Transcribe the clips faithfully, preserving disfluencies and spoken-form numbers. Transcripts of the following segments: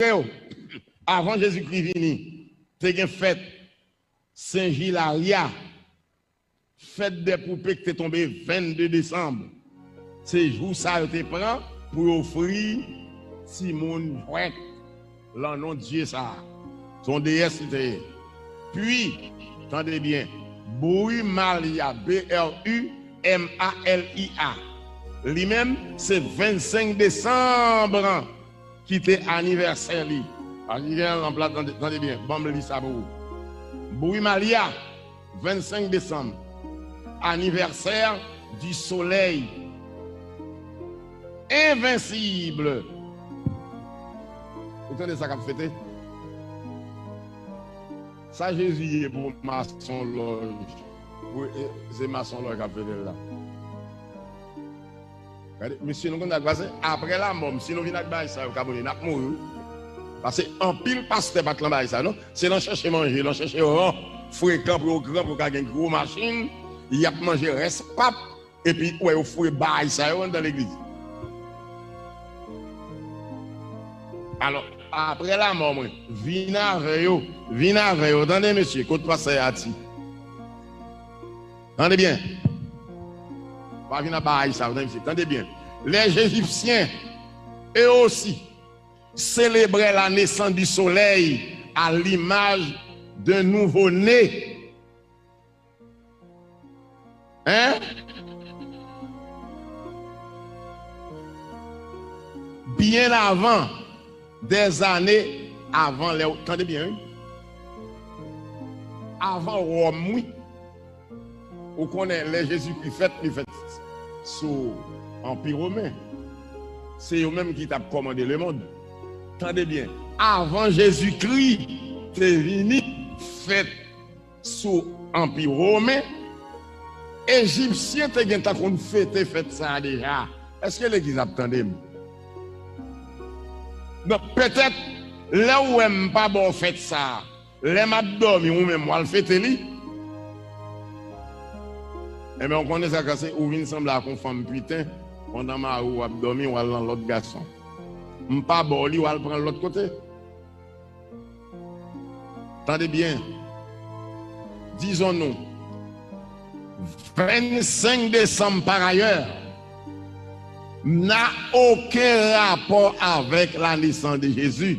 frè yo, avan Jezikri vini, te gen fèt Sen Jilarya, fèt dè poupe ki te tonbe vennde desanm. Se jou sa yo te pran pou yo ofri timoun jwèt lan non dye sa a. Se yon deyès li te ye. Pi, tande byen, Brumalia, B R U M A L I A. Li menm, se vennsenk desanm ki te anivèsè li. Anivèsè, tande, tande byen, ban m li sa pou ou. Brumalia, vennsenk desanm, anivèsè di solèy envensib. Ou tande sa k ap fete? Sa Jezi ye pou masonlòj? Pou, e, se masonlòj k ap fete l la. Gade, mesye, nou konn sa k pase? Apre lanmò m, si nou vin ak bagay sa yo, ka mouri, n ap mouri, wi. Paske anpil pastè pa t lan bagay sa, non. Se lan chèche manje, lan chèche ran frekan pou yo gran, pou yo ka gen gwo machin, y ap manje rès pap, epi ou wè yo foure bagay sa yo anndan legliz. Alò, apre lanmò mwen, vin avè yo, vin avè yo, tande mesye, kot pastè Ati? Tande byen. Pa vin ap bay sa, tande, mesye. Tande byen. Les Égyptiens, eux aussi, célébraient la naissance du soleil à l'image d'un nouveau-né. Hein? Bien avant, des années avant les, tande byen, wi. Avan Wòm, wi. Ou konnen lè Jezikri fèt, li fèt sou Anpi Women. Se yo menm ki t ap kòmande lemonn. Tande byen, avan Jezikri te vini fèt sou Anpi Women, Ejipsyen te gentan konn fete fèt sa a deja. Èske legliz ap tande m? Donk, petèt, lè w wè m pa ba w fèt sa a, lè m ap dòmi, ou menm, w al fete li. Enben, w konnen sa k pase, ou vin sanble ak yon fanm piten, pandan mari w ap dòmi, w al nan lòt gason. M pa ba w li, w al pran l lòt kote. Tande byen. Disons-nous, vingt-cinq décembre par ailleurs n'a aucun rapport avec la naissance de Jésus.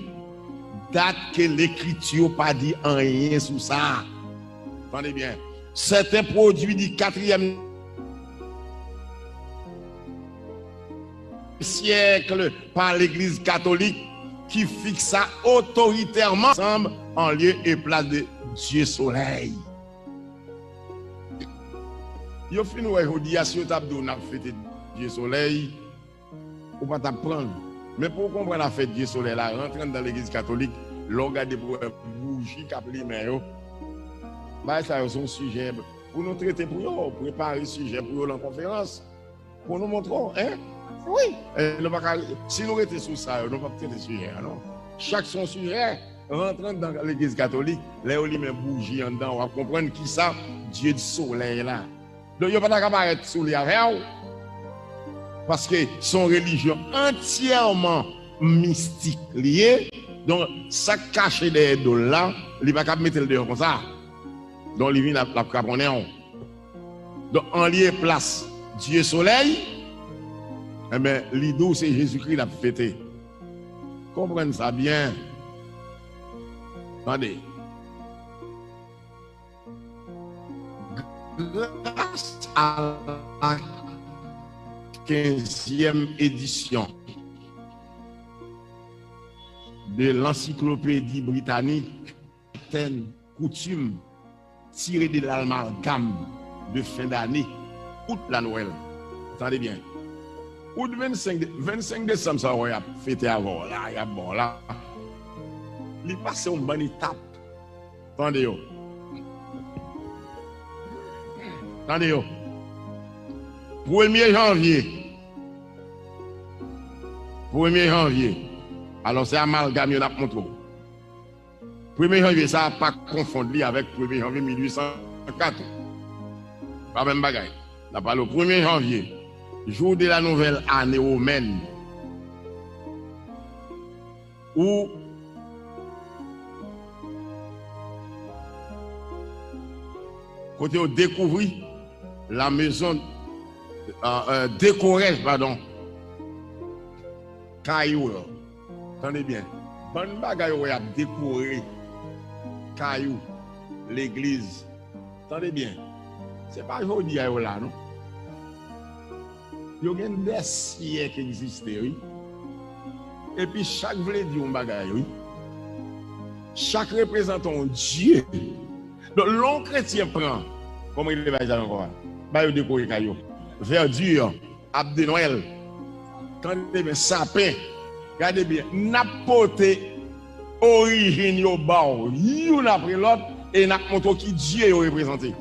Dat ke Lekriti pa di anyen sou sa. Tande byen. C'est un produit du quatrième siècle par l'Église catholique qui fixa autoritairement ensemble en lieu et place de Dieu Soleil. Yo fin wè jodi a, si yo t ap di w n ap fete Dye Solèy, ou pa t ap pran l. Men pou w konprann afè Dye Solèy la, rantre anndan legliz katolik, lè w gade pou w wè bouji k ap limen yo, bagay sa yo se yon sijè pou nou trete pou yo, prepare sijè pou yo nan konferans. Pou nou montre w, en? Wi. E nou pa ka, si nou rete sou sa yo, nou p ap trete sijè a, non. Chak se yon sijè. Rantre anndan legliz katolik, lè yo limen bouji anndan, w ap konprann kisa Dye solèy la. Donk, yo pa ta ka parèt sou li avè w, paske se yon relijyon antyèman mistik li ye. Donk, sa k kache dèyè do l la, li pa ka mete l deyò konsa. Donk, li vin ap, l ap kraponnen w. Donk, an lye plas Dye Solèy, enben, li di w se Jezikri l ap fete. Konprann sa byen. Tande. Grâce à la quinzième édition de l'Encyclopédie britannique, certaines coutumes tirées de l'amalgame de fin d'année, out la Nwèl. Tande byen. Out vennsenk de-, vennsenk desanm sa w wè y ap fete avè w la, y ap ba w la. Li pase yon bann etap. Tande yo. Tande yo. Premye janvye. Premye janvye. Alò, se amalgam yo n ap montre w. Premye janvye sa a pa konfonn li avèk premye janvye mil uit san kat. Pa menm bagay. N ap pale w premye janvye, jour de la nouvelle année romaine. Ou kote yo dekouvri la maison, euh, euh, dekore, padon, kay ou yo. Tande byen. Bann bagay ou wè y ap dekore kay ou, legliz. Tande byen. Se pa jodi a yo la, non. Yo gen dè syèk egziste, wi. Epi chak vle di yon bagay, wi. Chak reprezante yon dye. Donk, lè yon kretyen pran, kòman li te bay sa ankò a? Ba yo dekore kay yo. Vèdi, ab de Nwèl. Tande byen, sapen. Gade byen, n ap pote orijin yo ba w, youn apre lòt, e n ap montre w ki dye yo reprezante.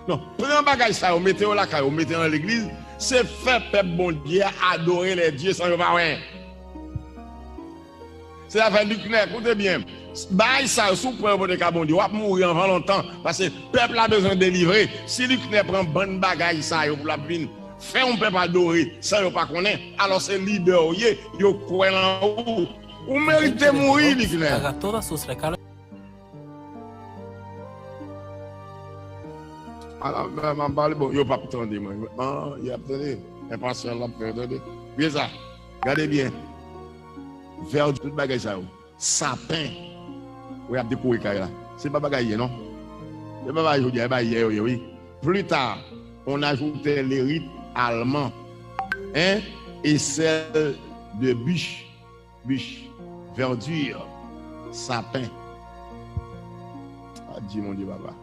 Non, pran bagay sa yo, mete yo lakay ou, mete yo nan legliz, se fè pèp Bondye a adore lè dye san yo pa wè. Se afè Liknè, koute byen. Bagay sa yo, si w pran yo pote ka Bondye, w ap mouri anvan lontan, paske pèp la bezwen delivre. Si Liknè pran bann bagay sa yo pou l ap vin fè yon pèp adore san yo pa konnen, alò se lidè w ye, yo kwè nan ou. Ou merite mouri, Liknè. Ala, m, m ap pale, bon, yo p ap tande mwen. An, y ap tande. Enpasyans la ap fè yo tande. Byen sa. Gade byen. Vè tout bagay sa yo. Sapen. Ou y ap dekore kay la. Se pa bagay yè, non. Se pa bagay jodi a, se bagay yè yo ye, wi. Plus tard, on ajoutait les rites allemands, hein, et celle de bûche, bûche, verdure, sapin. Adye, mon Dieu, papa.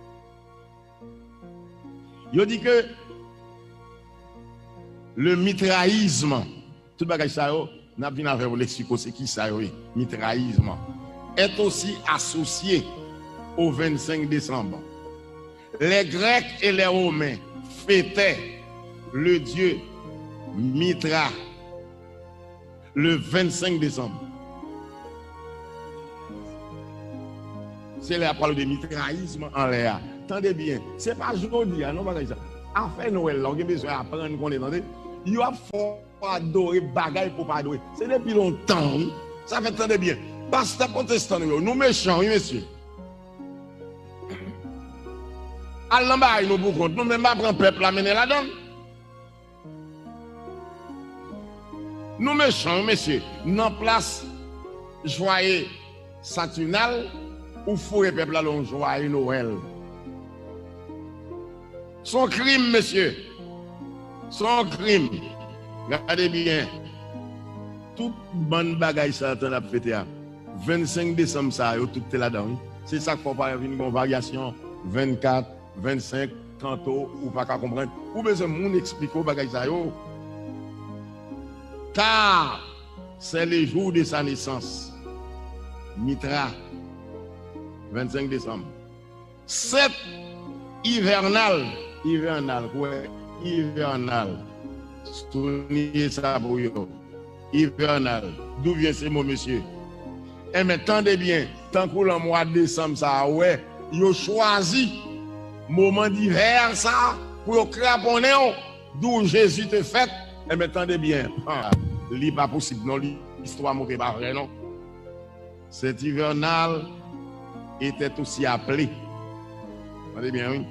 Yo di ke le mitraisme, tout bagay sa yo, n ap vin avè yon leksiko, se ki sa yo ye, mitraisme, est aussi associé au vingt-cinq décembre. Les Grecs et les Romains fêtaient le dieu Mithra le vingt-cinq décembre. Se lè y ap pale de mitrayizm anlè a. Tande byen, se pa jodi a non bagay sa. Afè Nwèl la, ou gen bezwen aprann konnen, tande. Yo ap fè w adore bagay pou w pa adore. Se depi lontan, wi. Sa fèt, tande byen. Pastè pwotestan nou yo, nou mechan, wi, mesye. Al nan bagay nou pou kont nou, men pa pran pèp la mennen ladan l. Nou mechan, wi, mesye. Nan plas jwaye Saturnal, ou foure pèp la nan yon jwaye Nwèl. Se yon krim, mesye. Se yon krim. Gade byen. Tout bann bagay sa yo n ap fete a. Vennsenk desanm sa yo, tout te ladan, wi. Se sa k fè w pa vin gen yon varyasyon vennkat, vennsenk, tanto ou pa ka konprann. Ou bezwen moun eksplike w bagay sa yo. Car c'est le jour de sa naissance. Mitra, vennsenk desanm. Sèt ivènal, ivènal, kwè, ivènal. Souliye sa pou yo. Ivènal. D'où vient ce mot, mesye? Enben, tande byen, tankou lan mwa desanm sa a, ou wè, yo chwazi moman divè sa a pou yo kraponnen w, d'où Jésus te fèt. Enben, tande byen, ha, li pa posib non, li, istwa montre pa vrè non. Cet hivernal était aussi appelé, tande byen, wi,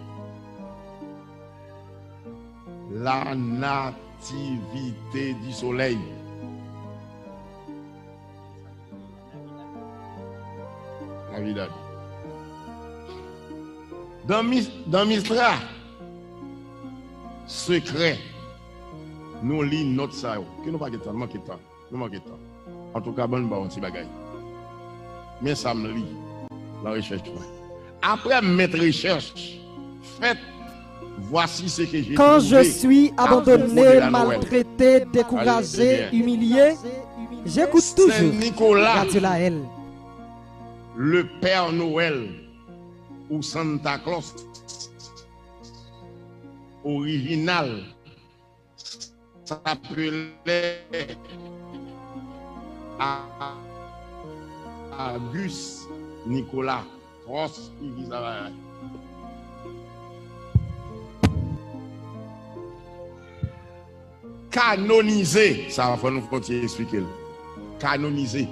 la nativité du soleil. Navidad. Dans Mis-, dans Mistra, secret, nou li nòt sa yo. Ke nou pa gen tan, nou manke tan. Nou manke tan. Antouka, ban m ba w yon ti bagay. Men sa m li nan rechèch mwen. Après maintes recherches faites, voici ce que j'ai trouvé à propos de la Noël. Quand je suis abandonné, maltraité, découragé, humilié, j'écoute toujours Radio Lael. Saint Nicolas, le Père Noël, ou Santa Claus orijinal, s'appelait Auguste Nicolas. Tros, ki sa bagay. Kanonize, sa fò nou fon ti eksplike l. Kanonize.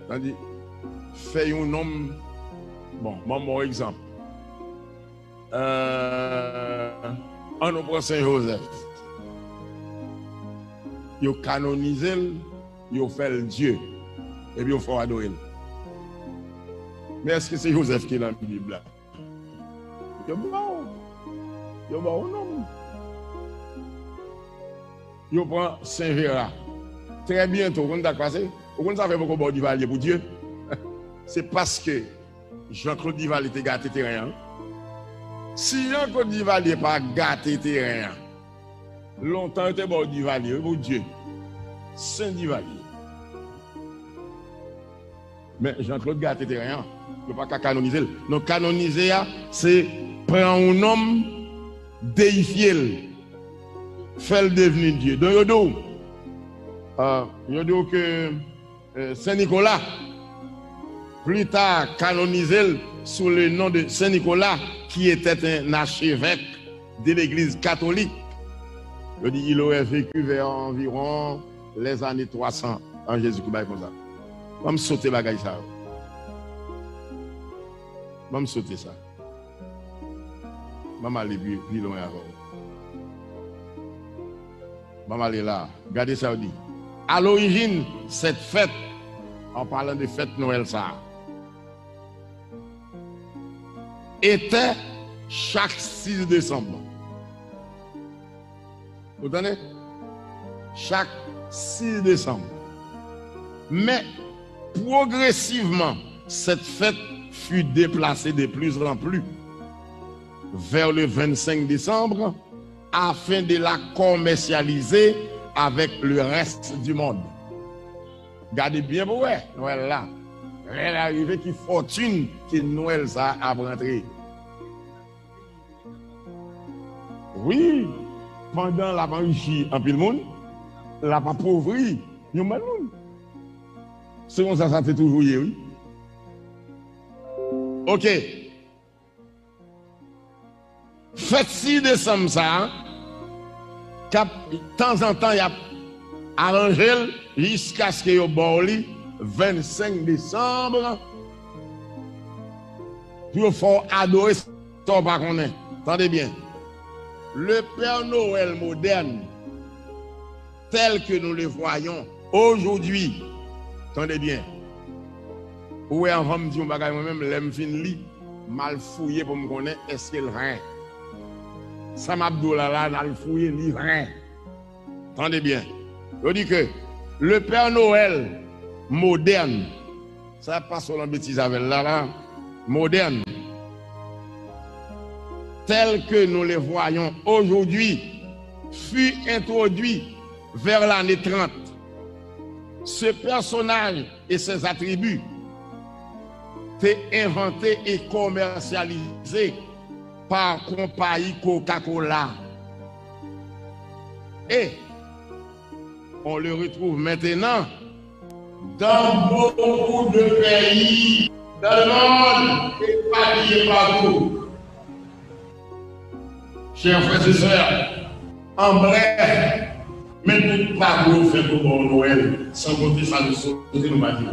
Tande, fè yon nonm, bon, ban m yon egzanp. Euh, ann nou pran Sen Jozèf. Yo kanonize l, yo fè l Dye, epi yo fè w adore l. Men èske se Jozèf ki nan Bib la? Yo ba w, yo ba w yon nonm. Yo pran Sen Jera. Trè byento, ou konn sa k pase? Ou konn sa fè poko ba w Divalye pou Dye? Se paske Jean Claude Divalye te gate teren an. Si Jean Claude Divalye pa gate teren an, lontan yo te ba w Divalye, wi, pou Dye. Sen Divalye. Men Jean Claude gate teren an. Yo pa ka kanonize l. Non, kanonize a, se pran yon nonm, deyifye l, fè l devni Dye. Donk, yo di w, euh, yo di w ke euh, Saint Nicolas, plus tard canonisé sous le nom de Saint Nicolas, qui était un archevêque de l'Église catholique. Yo di, il aurait vécu vers environ les années trois cents an Jezikri, bagay konsa. Ban m sote bagay sa yo. Ban m sote sa. Ban m ale pi, pi lwen avè w. Ban m ale la. Gade sa yo di. À l'origine, cette fête, en parlant de fèt Nwèl sa a, était chaque six décembre. Ou tande? Chaque six décembre. Mais progressivement, cette fête fut déplacée de plus en plus vers le vingt-cinq décembre afin de la commercialiser avec le reste du monde. Gade byen pou wè Nwèl la. Lè l a rive, ki fòtin ke Nwèl sa a ap rantre. Wi, pandan l ap anrichi anpil moun, l ap apovri yon bann moun. Se konsa sa te toujou ye, wi. Oke. Fèt sis desanm sa a, k ap, tanzantan, y ap aranje l jiskaske yo ba w li vennsenk desanm, pou yo fè w adore sa w pa konnen. Tande byen. Le Père Noël moderne, tel que nous le voyons aujourd'hui. Tande byen. Ou wè, anvan m di yon bagay, mwen menm, lè m fin li, m al fouye pou m konnen èske l vre. Sa m ap di w la, la, n al fouye, li vre. Tande byen. Yo di ke le Père Noël moderne, sa y ap pase w lan betiz avè l la, la, moderne, tel que nous le voyons aujourd'hui, fut introduit vers l'année trente. Ce personnage et ses attributs te envanté et commercialisé par compagnie Coca-Cola. Et on le retrouve maintenant dans beaucoup de pays dans le monde, éparpillé partout. Chers frères et sœurs, en bref, men tout pa pou yo fè pou bon Nwèl, san konte sa nou sote nou pa di.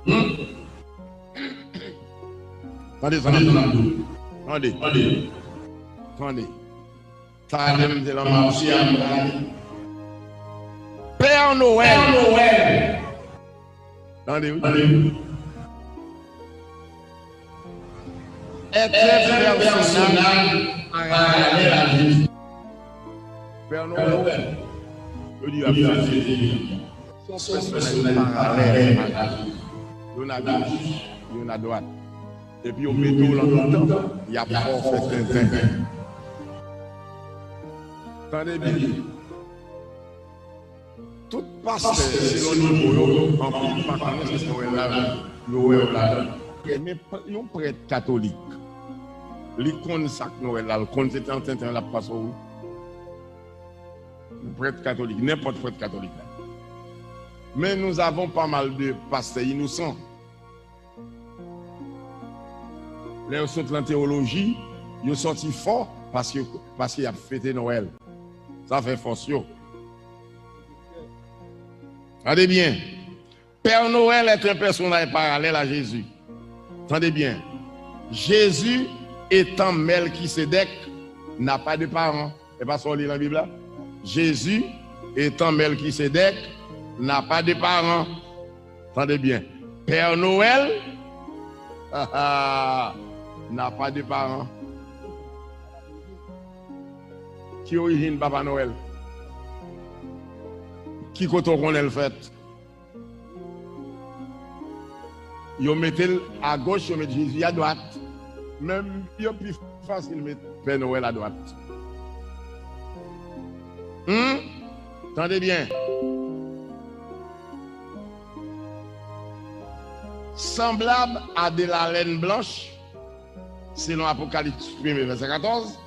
Hmm? Tande sa n ap di. Tande. Tande. Tande. Talè m te lan mache a, m prale. Père Noël. Père Noël. Tande, wi. Tande, wi. Est un personnage parallèle à Jésus. Père Noël, yo di ap fete. Se yon pèsonaj paralèl a Jezi. Youn a goch, youn a dwat. Epi yo mete w lan mitan, y ap fè w fè tenten. Tande byen. Tout pastè, selon nivo yo, anpil pa konnen se Nwèl la yo wè yo ladan. Men p-, yon prèt katolik, li konn sa k Nwèl la, l konn se tan tenten l ap pase w, wi. Yon prèt katolik, nenpòt prèt katolik la. Men nous avons pas mal de pasteurs innocents. Lè yo sot lan tewoloji, yo sòti fò paske, paske y ap fete Nwèl. Sa fè fòs yo. Gade byen. Père Noël est un personnage parallèle à Jésus. Tande byen. Jésus étant Melchisédek n'a pas de parents. E pa sa w li nan Bib la? Jésus étant Melchisédek n'a pas de parents. Tande byen. Père Noël n'a pas de parents. Ki orijin Papa Nwèl? Ki kote w konnen l fèt? Yo mete l agoch, yo met Jezi adwat. Menm yo pi fasil met Pè Nwèl adwat. Hmm? Tande byen. Semblable à de la laine blanche, selon Apocalypse premier, verset quatorze,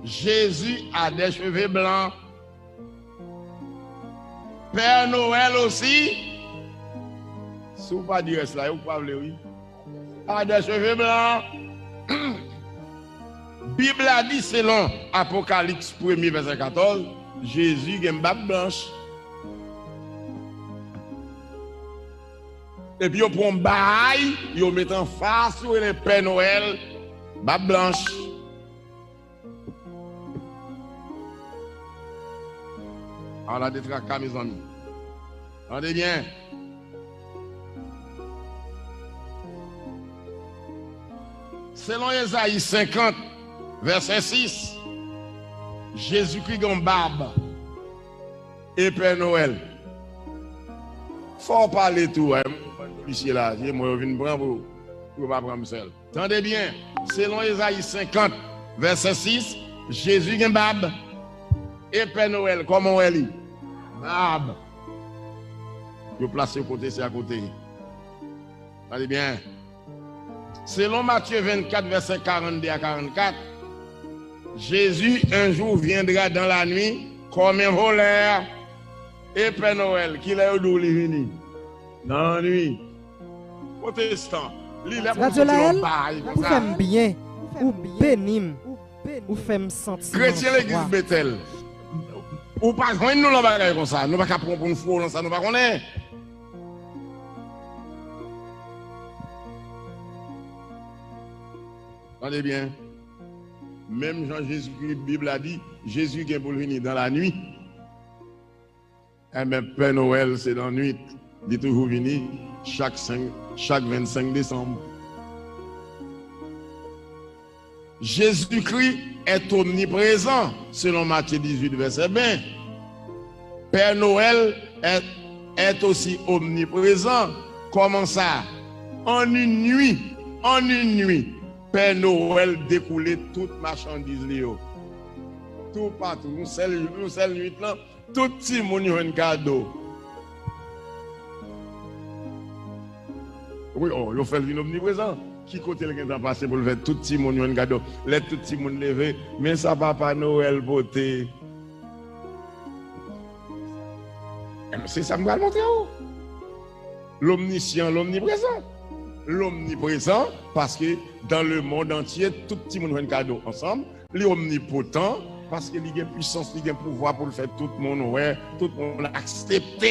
Jésus a des cheveux blancs. Père Noël aussi, si w pa di rès la, ou pa vle, wi. A des cheveux blancs. Bib la di, selon Apocalypse premier, verset quatorze, Jezi gen bab blanch. Epi yo pran yon bay, yo met anfas, yo rele Pè Nwèl, bab blanch. Ala de traka, mezanmi. Tande byen. Selon Ezayi senkant, vèsè sis, Jezikri gen bab e Pè Nwèl. Fò w pale tou, wi. Polisye la, se mwen yo vin pran pou, pou yo pa pran m sèl. Tande byen, selon Ezayi senkant, vèsè sis, Jezi gen bab. E Pè Nwèl, kòman w wè li? Bab. Yo plase yo kote, se akote. Tande byen. Selon Matye vennkat, vèsè karannde a karannkat, Jésus un jour viendra dans la nuit comme un voleur. E Pè Nwèl, kilè yo di w li vini? Nan lannwit. Pwotestan, li lè pou soti nan bay konsa. Ou fè m byen, ou beni m, ou fè m santi m an jwa. Kretyen legliz Betèl, ou pa jwenn nou nan bagay konsa. Nou pa ka pran pou n fou nan sa nou pa konnen. Tande byen. Menm jan Jezikri, Bib la di, Jezi gen pou l vini dans la nuit. Enben, Pè Nwèl, se nan nwit. Li toujou vini chak senk, chak vennsenk desanm. Jésus-Christ est omniprésent, selon Matthieu dix-huit, verset vingt. Père Noël est, est aussi omniprésent. Kòman sa? An yon nwi, an yon nwi, Pè Nwèl dekoule tout machandiz li yo. Toupatou, yon sèl, yon sèl nwit lan, tout timoun jwenn kado. Wi, o, yo fè l vin omniprezan. Ki kote l gentan pase pou l fè tout timoun jwenn kado? Lè tout timoun leve, men sa Papa Nwèl pote. Enben, se sa m pral montre w. Lomnisyan, lomniprezan. Lomniprezan, paske dans le monde entier, tout timoun jwenn kado ansanm. Li omnipotan, paske li gen pwisans, li gen pouvwa pou l fè tout moun wè, tout moun aksepte.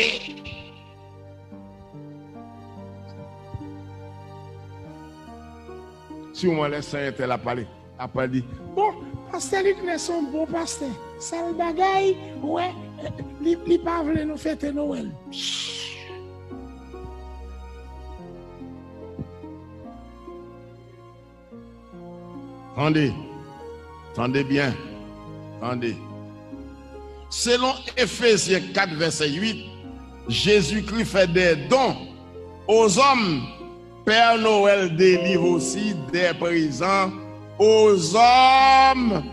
Siman lè sè entèl ap pale, ap pale di, bon, pastè Liknè se yon bon pastè. Sèl bagay, wè, li, li pa vle nou fete Nwèl. Tande. Tande byen. Tande. Selon Efezyen kat vèsè uit, Jezikri fè des dons aux hommes. Père Noël délivre aussi des présents aux hommes,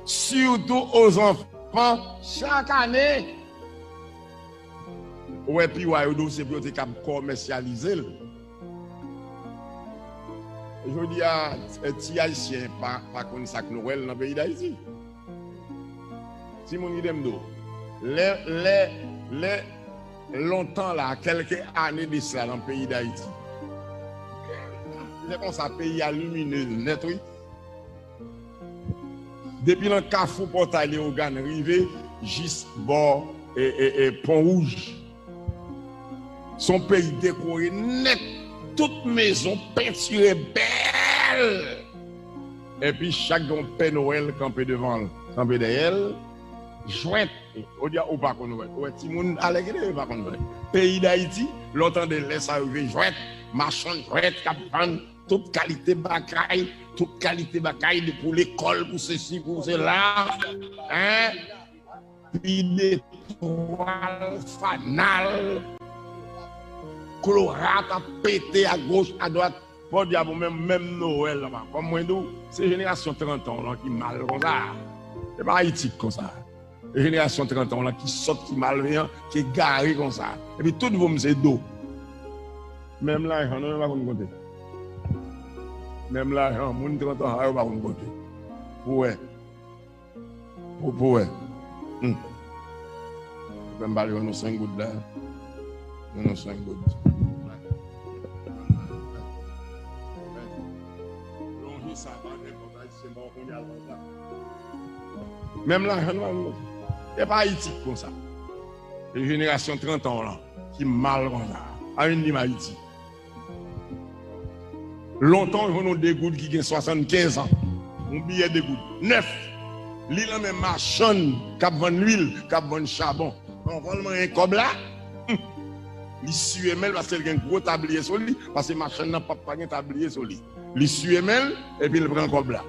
surtout aux enfants, chaque année. Ou wè, pi wa yo di w se pou yo te kab kòmèsyalize l. Jodi a, ti Ayisyen pa, pa konn sa k Nwèl nan peyi Dayiti. Timoun, kite m di w, lè, lè, lè lontan la, kèlke ane de sila nan peyi Dayiti, lè konsa peyi a limine nèt, wi. Depi nan kafou Pòtay Leyogàn rive jis bò, e, e, e, Pon Wouj. Se yon peyi dekore nèt, tout mezon pentire bèl. Epi chak gen yon Pè Nwèl kanpe devan l, kanpe dèyè l, jwèt. Ou di a, ou pa konn jwèt. Ou wè timoun alè genlè yo pa konn jwèt. Peyi Dayiti, lè w tande lè sa yo rive jwèt, machann jwèt k ap vann tout kalite bagay, tout kalite bagay de pou lekòl, pou sesi, pou sela. Hein? Pi de twal, fanal, klorat ap pete agoch, adwat. Podyab ou menm, menm Nwèl la pa. Kòm mwen di w, se jenerasyon trant an w lan ki mal konsa. Se pa Ayiti k konsa. Se jenerasyon trant an w lan ki sòt, ki malveyan, ki egare konsa. Epi tout vo m se do. Menm lajan nou menm pa konn konte. Menm lajan moun trant an sa yo pa konn konte. Pou wè. Pou, pou wè. Hmm. Fè m pale yon senk goud la. Yon senk goud. Lonje sa pa nenpòt Ayisyen ba w kounye a konsa. Menm lajan nou al konsa. E pa Ayiti k konsa. E jenerasyon trant an w lan ki mal konsa. A vin di m Ayiti. Lontan, w jwenn yon de goud ki gen swasannkenz an. Yon biyè de goud. Nèf. Li nan men machann k ap vann lwil, k ap vann chabon. Anvan l manyen kòb la, hmm, li siye men l paske l gen gwo tabliye sou li, paske machann nan p ap pa gen tabliye sou li. Li siye men l, epi l pran kòb la.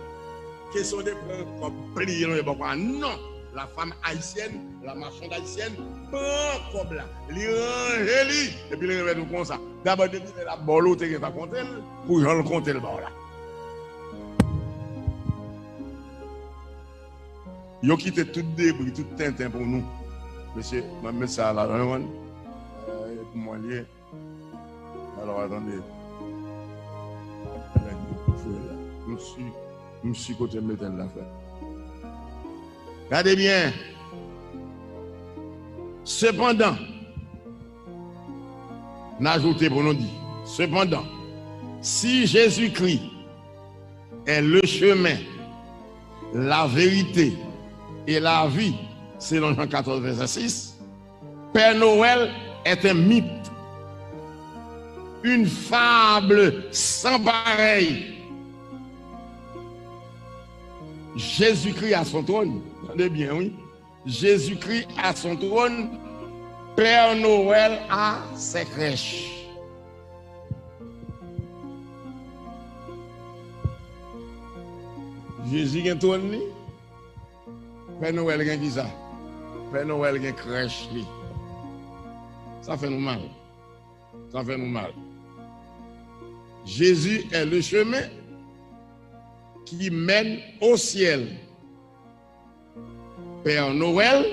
Kesyon de pran kòb, pliye l, bò kwa, non. La femme haïtienne, la marchande haïtienne, pran kòb la. Li ranje li, epi li remèt ou konsa. Dabò, depi lè l ap ba w li, ou te gentan konte l, pou jan l konte l ba w la. Yo kite tout debri, tout tenten pou nou. Mesye, mwen met sa la, w konprann? Eh, pou mwen li ye. Alò, atann. Nèg yo fre la. M si, m si kote m mete l la, frè. Gade byen. Sepandan, n ajoute pou nou di, sepandan, si Jezikri est le chemin, la vérité et la vie, selon Jean quatorze, verset six, Père Noël est un mythe, une fable sans pareil. Jésus-Christ à son trône. Tande byen, wi. Jésus-Christ à son trône, Père Noël à ses crèches. Jezi gen twòn li, Pè Nwèl gen kisa? Pè Nwèl gen krèch li. Sa fè nou mal. Sa fè nou mal. Jésus est le chemin qui mène au ciel. Père Noël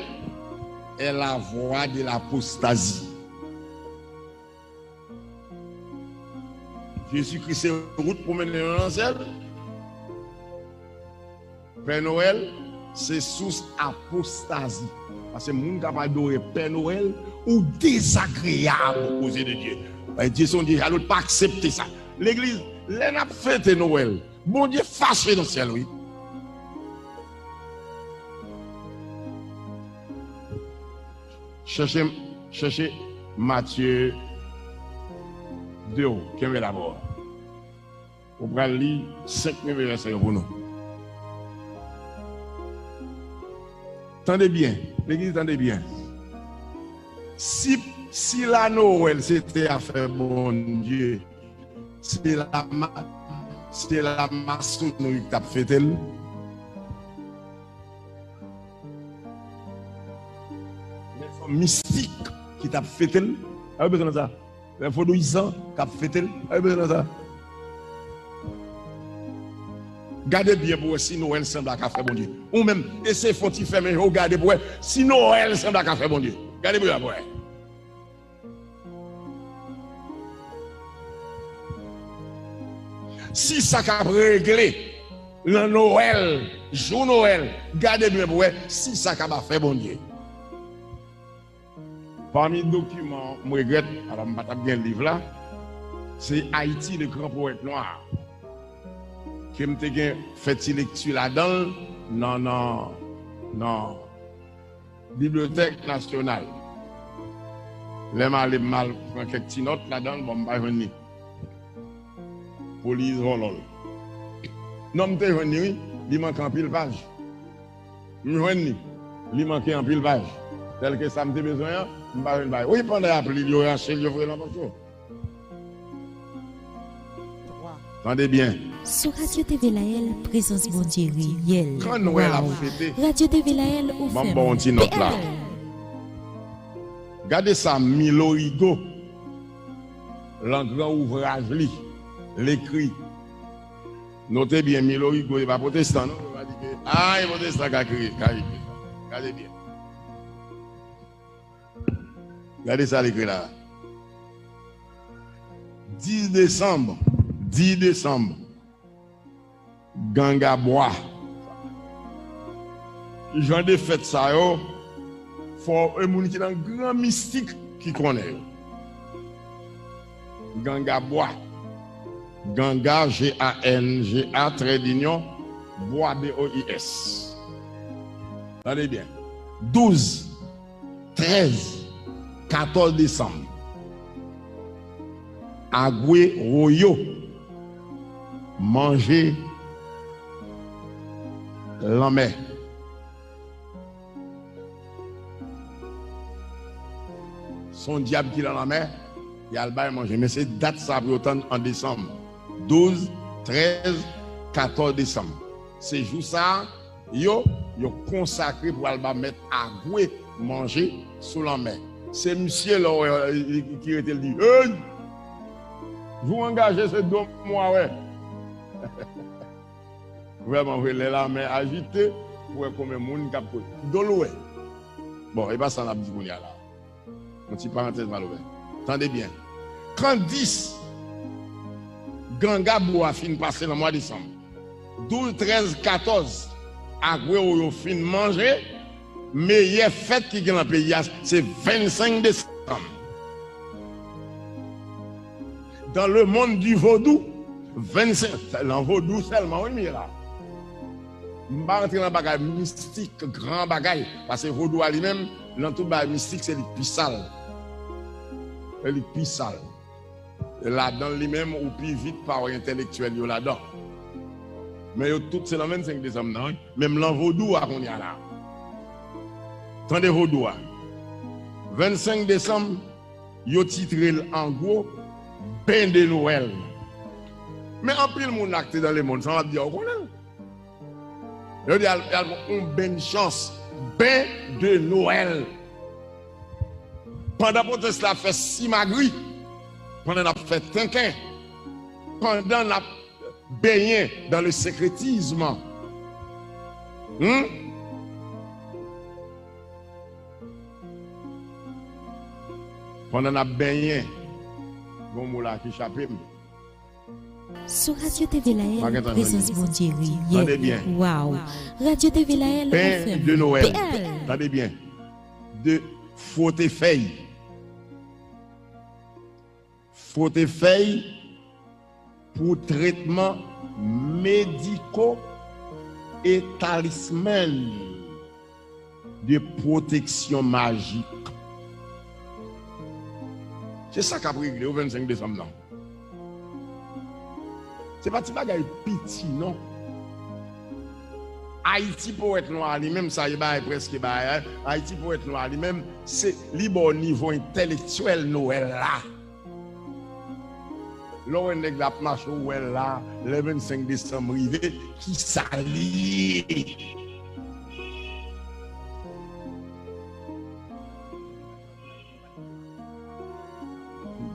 est la voie de l'apostasie. Jezikri se wout pou mennen nou nan syèl. Pè Nwèl se sous apostazi. Paske moun k ap adore Pè Nwèl, ou dezagreyab aux yeux de Dieu. Dye se yon Dye jalou, li pa aksepte sa. Legliz, lè n ap fete Nwèl, Bondye fache nan syèl, wi. Chèche, chèche Matye de, kenbe la bò. Ou pral li senk premye vèsè yo pou nou. Tande byen, legliz, tande byen. Si, si la Nwèl se te afè Bondye, se la ma-, se la masonri ki t ap fete l. Lè fanm mistik ki t ap fete l. A, yo bezwen nan sa. Lè vodouyizan k ap fete l. A, yo bezwen nan sa. Gade byen pou wè si Nwèl sanble ak afè Bondye. Ou menm, eseye fè yon ti fèmen je w, gade pou wè si Nwèl sanble ak afè Bondye. Gade byen pou wè. Si sa k ap regle nan Nwèl, jou Nwèl, gade byen pou wè si sa k ap afè Bondye. Pami dokiman m regrèt, alò m pa t ap gen liv la, se Haïti, le grand poète noir, ke m te gen fè ti lekti ladan l nan, nan, nan Bibliyotèk Nasyonal. Lè m ale, m al pran kèk ti nòt ladan l, bon, m pa jwenn li. Police Holland. Non, m te jwenn li, wi. Li manke anpil paj. M jwenn li. Li manke anpil paj. Tèlke sa m te bezwen an, m pa jwenn paj. Wi, pandan y ap li l, yo rache l, yo voye l nan pòch yo. Tande byen. Sou Radyo T V Layèl, prezans Bondye reyèl. Kan Nwèl ap fete, Radyo T V Layèl, ou ban m ba w yon ti nòt la. Gade sa Milo Rigaud, lan gran ouvraj li, l ekri. Note byen, Milo Rigaud, e pa pwotestan, non? Yo pa di ke, ah, e pwotestan ka ekri, ka ekri sa. Gade byen. Gade sa l ekri la. Dis desanm, dis desanm, Ganga Bwa. Jan de fèt sa yo, fò e moun ki nan gran mistik ki konnen yo. Ganga Bwa. Ganga, G A N G A, trè dinyon, Bwa, B O I S. Tande byen. Douz, trèz, katòz desanm, Agwe Woyo manje lanmè. Se yon dyab ki nan lanmè, y al bay manje. Men se dat sa pou yo tann an desanm. Douz, trèz, katòz desanm. Se jou sa a, yo, yo konsakre pou al ba mèt Agwe manje sou lanmè. Se misye lè w wè, li, li, ki rete l di, hey! Jou angaje, se do m w a wè. Vrèman vre, lè lamè ajite, ou wè konbyen moun k ap kote. Do l ou wè. Bon, e pa sa n ap di kounye a la. Yon ti parantèz m al ouvè. Tande byen. Kan dis Ganga Bwa fin pase nan mwa desanm, douz, trèz, katòz, Agwe Woyo fin manje, meyè fèt ki gen nan peyi a, se vennsenk desanm. Dans le monde du vodou, vennsenk, nan vodou sèlman, wi, m ye la. M pa rantre nan bagay mistik, gran bagay, paske vodou a li menm, nan tout bagay mistik, se li k pi sal. Se li k pi sal. E ladan l li menm, ou pi vit pa wè entèlektyèl yo ladan. Men yo tout se nan vennsenk desanm nan, wi. Menm lan vodou a kounye a la. Tande vodou a. Vennsenk desanm, yo titre l an gwo, Ben de Noël. Men anpil moun ak te dans le monde, sa m ap di a, ou konnen l. Yo di al, al yon ben de chans, Ben de Noël. Pandan pwotès la ap fè simagri, pandan n ap fè tenten, pandan n ap benyen dans le secrétisme. Hmm? Pandan n ap benyen, gon mo la ki chape m. Sou Radyo T V Layèl, prezans Bondye reyèl. Tande byen. Waw. Radyo T V Layèl, Ben de Noël. Tande byen. De fwote fèy. Fwote fèy pou tretman mediko e talisman de pwoteksyon majik. Se sa k ap regle w vennsenk desanm nan. Se pa ti bagay piti, non. Ayiti powèt nwa a li menm, sa e bagay prèske bagay, Ayiti powèt nwa a li menm, se li ba w nivo entèlektyèl Nwèl la. Lè w wè nèg la ap mache, ou wè l la, lè vennsenk desanm rive, ki sa l ye?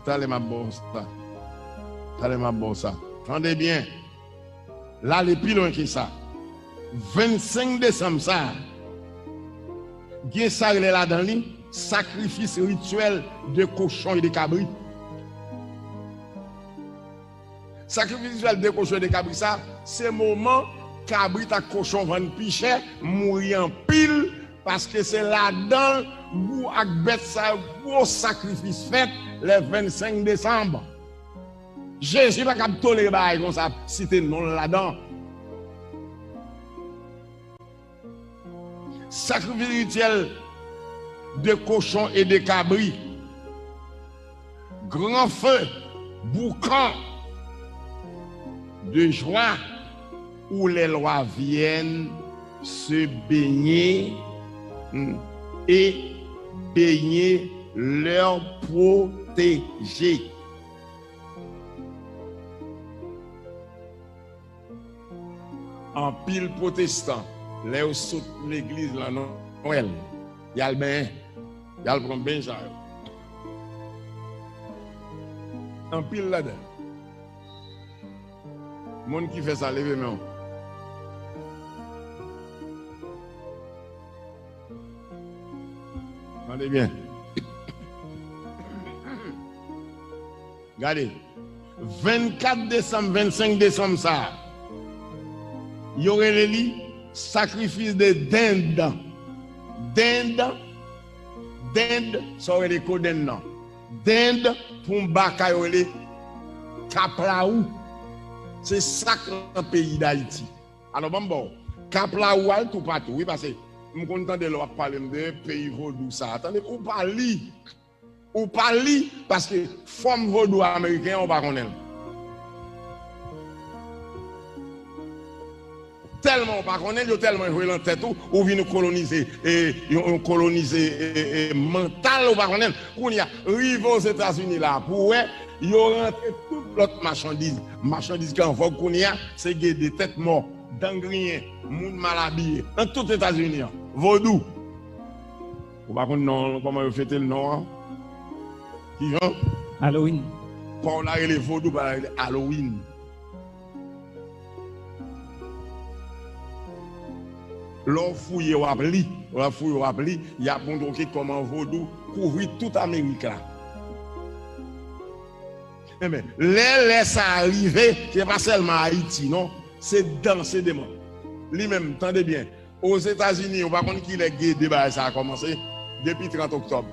Talè m ap ba w sa. Talè m ap ba w sa. Tande byen. L ale pi lwen ke sa. Vennsenk desanm sa a, gen sa rele ladan li sakrifis rityèl de kochon e de kabri. Sakrifis rityèl de kochon e de kabri sa, se moman kabrit ak kochon vann pi chè, mouri anpil, paske se ladan gou ak bèt sa yo, gwo sakrifis fèt lè vennsenk desanm. Jezi pa kab tolere bagay konsa, site non l ladan. Sakrifis rityèl de kochon e de kabri. Grand feu, boucan de joie où les lois viennent se baigner, hmm, et baigner leurs protégés. Anpil pwotestan, lè yo sot legliz lan Nwèl, y al benyen, y al pran beny sa yo. Anpil ladan. Moun ki fè sa, leve men w. Tande byen. Gade, vennkat desanm, vennsenk desanm sa a, yo rele li sacrifice de dinde. Dinde, dinde, sa yo rele kodenn nan. Dinde pou yon baka yo rele kaplawou. Se sa k nan peyi Dayiti. Alò, ban m ba w. Kaplawou al toupatou, wi, paske m konn tande lè w ap pale m de peyi vodou sa a. Tande, ou pa li. Ou pa li, paske fòm vodou ameriken an, ou pa konnen l. Tèlman ou pa konnen l, yo tèlman jwe lan tèt ou, ou vin kolonize, e, yon, yon kolonize, e, e, mantal, ou pa konnen l. Kounye a, rive Ozetazini la, pou w wè, yo rantre tout lòt machandiz. Machandiz ki an vòg kounye a, se gede, tèt mò, dan griyen, moun mal abiye. Nan tout Etazini an, vodou. Ou pa konn non, kòman yo fete l non an? Kijan? Halloween. Pa w la rele vodou, pa w la rele Halloween. Lè w fouye, w ap li. Lè w fouye, w ap li. Y ap montre w ke kòman vodou kouvri tout Amerik la. Enben, lè, lè sa a rive, se pa sèlman Ayiti, non. Se dan, se deman. Li menm, tande byen. Ozetazini, ou pa konn kilè gede bagay sa a kòmanse? Depi trant oktòb.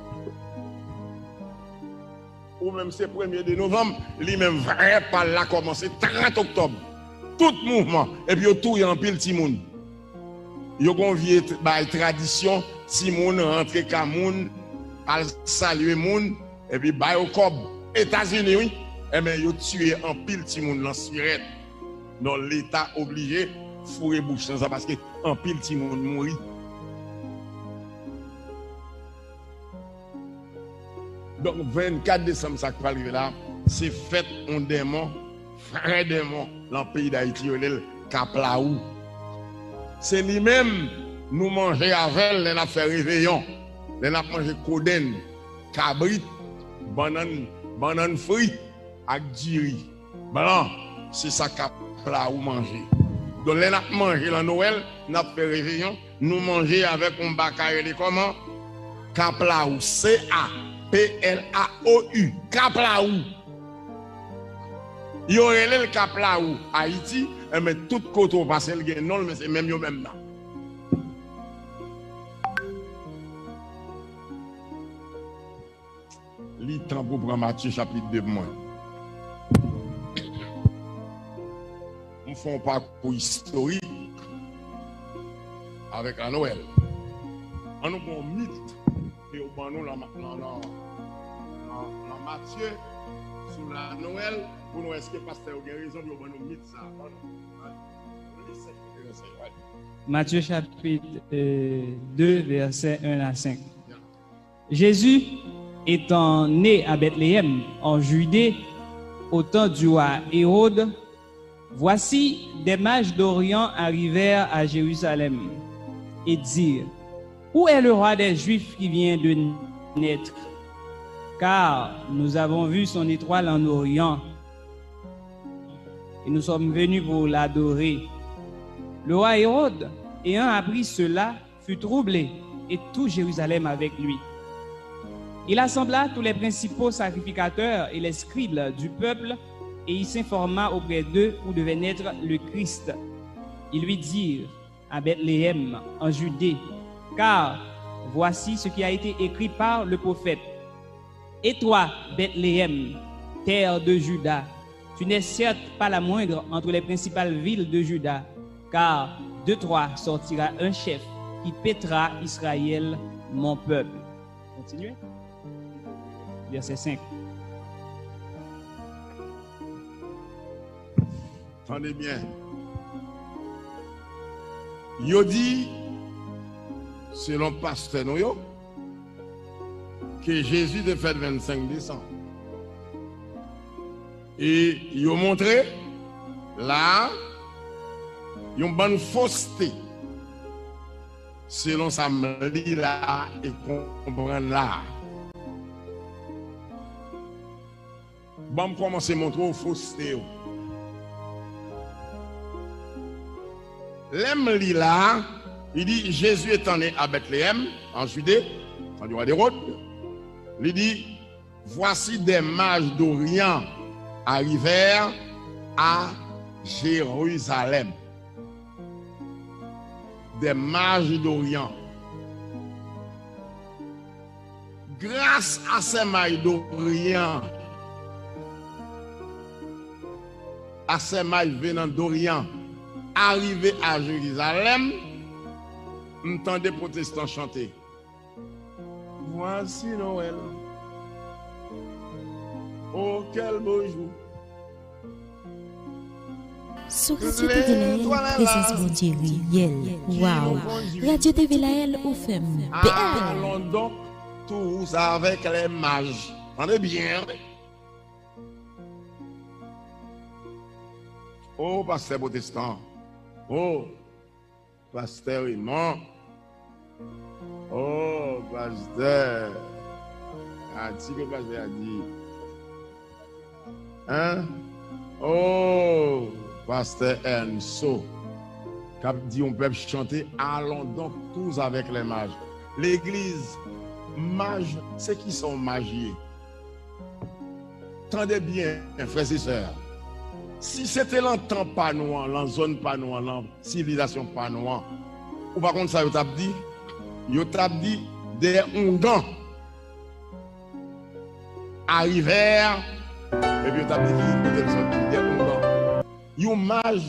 Ou menm se premye de novanm, li menm vrè pa l la kòmanse trant oktòb. Tout mouvman, epi yo touye anpil timoun. Yo gon vye t-, bay tradisyon, timoun rantre ka moun, al salye moun, epi ba yo kòb. Etazini, wi. Enben, yo tiye anpil timoun lan sirèt. Non, Leta oblije foure bouch nan sa paske anpil timoun mouri. Donk, vennkat desanm sa k pral rive la, se fèt yon denmon, vrè denmon, lan peyi Dayiti, yo rele l Kaplawou. Se li menm nou manje avè l lè n ap fè reveyon, lè n ap manje kodenn, kabrit, bannann, bannann fri ak diri blan, se sa Kaplawou manje. Donk, lè n ap manje lan Nwèl, n ap fè reveyon, nou manje avèk yon baka rele kòman? Kaplawou, C A P L A O U, Kaplawou. Yo rele l Kaplawou Ayiti, enben tout kote w pase l gen non l, men se menm yo menm nan. Li tan pou pran Matye chapit de pou mwen. M fè yon pakou istorik avèk la Nwèl. Ann nou pran yon mit ke yo ban nou lan, lan, lan, lan, lan Matye sou la Nwèl pou nou wè èske pastè yo gen rezon pou yo ban nou mit sa. Ann, ann li senk vèsè yo. Matye chapit, euh, de, vèsè en a senk. Jésus étant né à Bethléem, en Judée, au temps du roi Hérode, voici des mages d'Orient arrivèrent à Jérusalem et dirent : « Où est le roi des Juifs qui vient de naître ? Car nous avons vu son étoile en Orient et nous sommes venus pour l'adorer. » Le roi Hérode, ayant appris cela, fut troublé, et tout Jérusalem avec lui. Il assembla tous les principaux sacrificateurs et les scribes du peuple, et il s'informa auprès d'eux où devait naître le Christ. Ils lui dirent : « À Bethléem, en Judée, car voici ce qui a été écrit par le prophète. Et toi, Bethléem, terre de Juda, tu n'es certes pas la moindre entre les principales villes de Juda, car de toi sortira un chef qui paîtra Israël, mon peuple. » Continuez. Verset cinq. Tande byen. Yo di, selon pastè nou yo, ke Jezi te fèt vennsenk desanm. E yo montre la a yon bann foste selon sa m li la a e konprann la a. Ban m kòmanse montre w foste yo. Lè m li la a, li di, Jésus étant né à Bethléem, en Judée, en du roi d'Hérode, li di, voici des mages d'Orient arrivèrent à Jérusalem. Des mages d'Orient. Grâce à ces mages d'Orient, à ces mages venant d'Orient, arrivés à Jérusalem, m tande pwotestan chante. Voici Noël. Oh, quel beau jour. Sou Radyo T V Leyèl, prezans Bondye reyèl. Waw! Radyo T V Leyèl, ou fè m bèl! Allons donc tous avec les mages. Tande byen. Oh, pastè pwotestan. Oh, pastè Raymond. Oh, pastè. A di ke pastè a di. Hein? Oh, pastè Ernso. K ap di yon pèp chante, allons donc tous avec les mages. Legliz, maj, se kisa yon maj ye? Tande byen, frè e sè. Si se te lan tan pa nou an, lan zòn pa nou an, lan sivilizasyon pa nou an, ou pa konn sa yo t ap di? Yo t ap di des Oungans arrivèrent, epi yo t ap di ki kote l soti, des Oungans. Yon maj,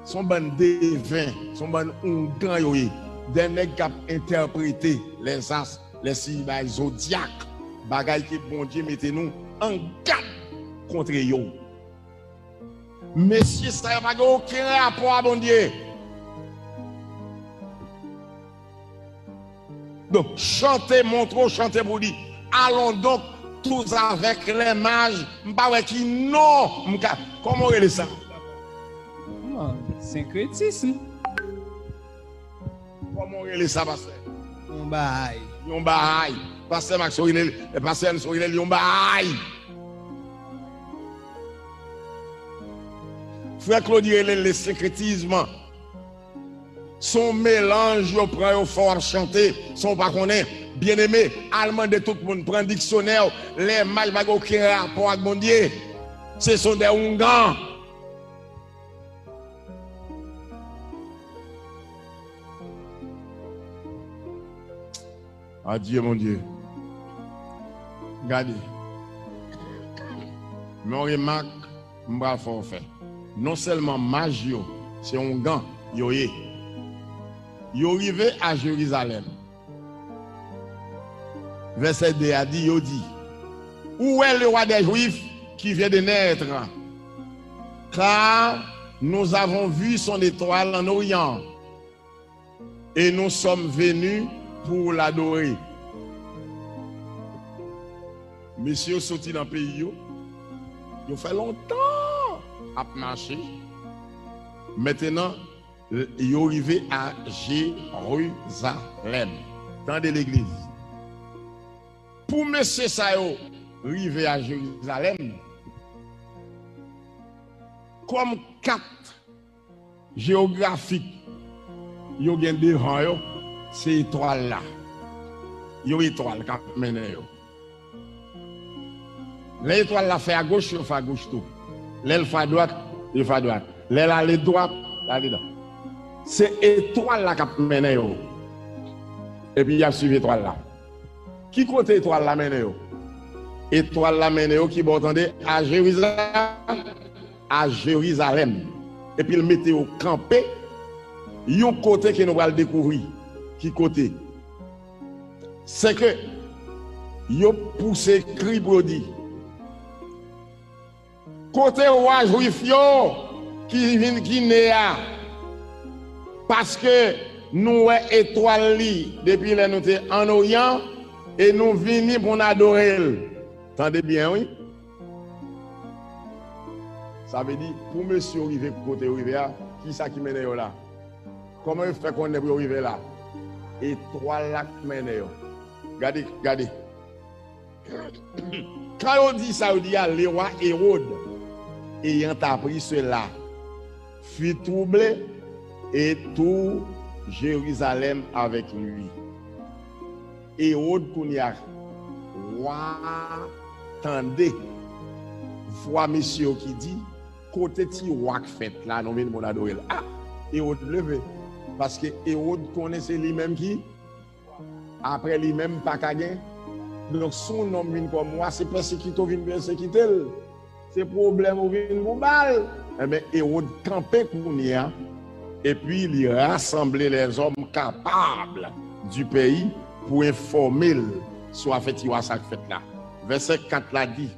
se yon bann deven, se yon bann oungan yo ye. De nèg k ap entèprete lèzas, lèsiy, bagay zodyak, bagay ke Bondye mete nou an gad kontre yo. Mesye sa yo pa gen okenn rapò a Bondye. Donk, chante, montre w chante pou di, allons donc tous avec les mages. M pa wè ki non m ka. Kòman w rele sa? Non, senkretism. Kòman w rele sa, pastè? Yon bahay. Yon bahay. Pastè Max, w rele l, pastè Ernst, w rele l yon bahay. Frè Claudy rele l le syncrétisme. Se yon melanj yo pran yo fè w ap chante san w pa konnen. Byeneme, al mande tout moun, pran diksyonè w. Lè maj pa gen okenn rapò ak Bondye. Se son de oungan. Adye, Bondye. Gade. Men yon remak m pral fè w fè. Non sèlman maj yo, se oungan yo ye. Yo rive a Jerizalèm. Vèsè de a di, yo di, Où est le roi des Juifs qui vient de naître? Car nous avons vu son étoile en Orient. Et nous sommes venus pour l'adorer. Mesye yo soti nan peyi yo. Yo fè lontan ap mache. Mentnan, yo rive a Jerizalèm. Tande legliz. Pou mesye sa yo rive a Jerizalèm, kòm kat jewografik yo gen devan yo, se etwal la. Yon etwal k ap mennen yo. Lè etwal la fè agoch, yo fè agoch tou. Lè l fè adwat, yo fè adwat. Lè l ale dwat, l ale dwat. Se etwal la k ap mennen yo. Epi y ap swiv etwal la. Ki kote etwal la mennen yo? Etwal la mennen yo ki bò w tande? A Jeriza-, a Jerizalèm. Epi l mete yo kanpe yon kote ke nou pral dekouvri. Ki kote? Se ke yo pouse kri pou yo di, Kote wa jwif yo? ki vin, ki ne a, paske nou wè etwal li depi lè nou te an Oryan, e nou vini pou n adore l. Tande byen, wi. Sa vle di, pou mesye yo rive kote yo rive a, ki sa ki mennen yo la? Kòman yo fè konnen pou yo rive la? Etwal la k mennen yo. Gade, gade. Quand yo di sa, yo di a, le roi Hérode, ayant appris cela, fut troublé, et tout Jérusalem avec lui. Ewòd kounye a, wa a tande vwa mesye yo ki di, kote ti wa k fèt la, nou vin pou n adore l. A! Ewòd leve, paske Ewòd konnen se li menm ki, apre li menm pa ka gen. Donk, si yon nonm vin kòm wa, se pèsekite w vin pèsekite l. Se pwoblèm ou vin pou ba l. Enben, Ewòd kanpe kounye a, epi li rasanble lèzòm kapab di peyi pou enfòme l sou afè ti wa sa k fèt la. Vèsè kat la di,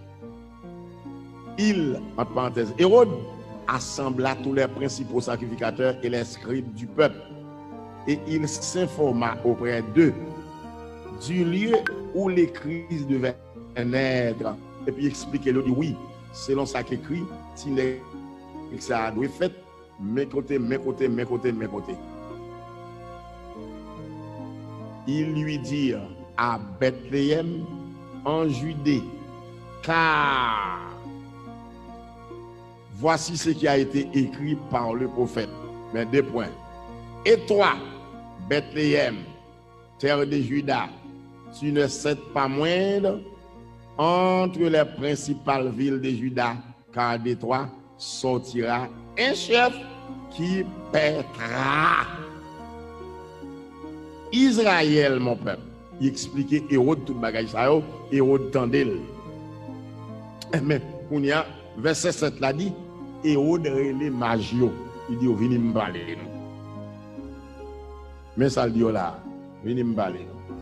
Il, entre parenthèses, Hérode assembla tous les principaux sacrificateurs et les scribes du peuple, et il s'informa auprès d'eux du lieu où les crises devaient naître. Epi eksplike yo, di, wi, selon sa k ekri, ti nèg sa a dwe fèt, men kote, men kote, men kote, men kote. Ils lui dirent, à Bethléem, en Judée, car voici ce qui a été écrit par le prophète. Mais deux points. Et toi, Bethléem, terre de Juda, tu ne seras pas moindre entre les principales villes de Juda, car de toi sortira un chef qui paîtra Israël, mon peuple. Li eksplike Ewòd tout bagay sa yo, Ewòd tande l. Men, kounye a, vèsè sèt la di, Ewòd rele maj yo. Li di yo, vini m pale nou. Men sa l di yo la a, vini m pale nou.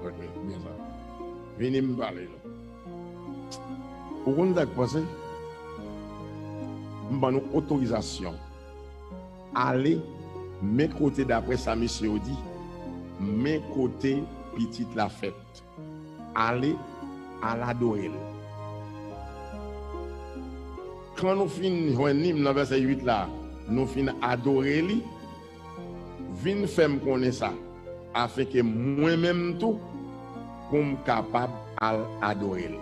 Ok, men sa. Vini m pale nou. Ou konn sa k pase? M ban nou otorizasyon. Ale, men kote, daprè sa mesye yo di, men kote pitit la fèt. Ale, al adore l. Kan nou fin jwenn li, nan vèsè uit la, nou fin adore li, vin fè m konnen sa, afenke mwen menm tou, pou m kapab al adore l.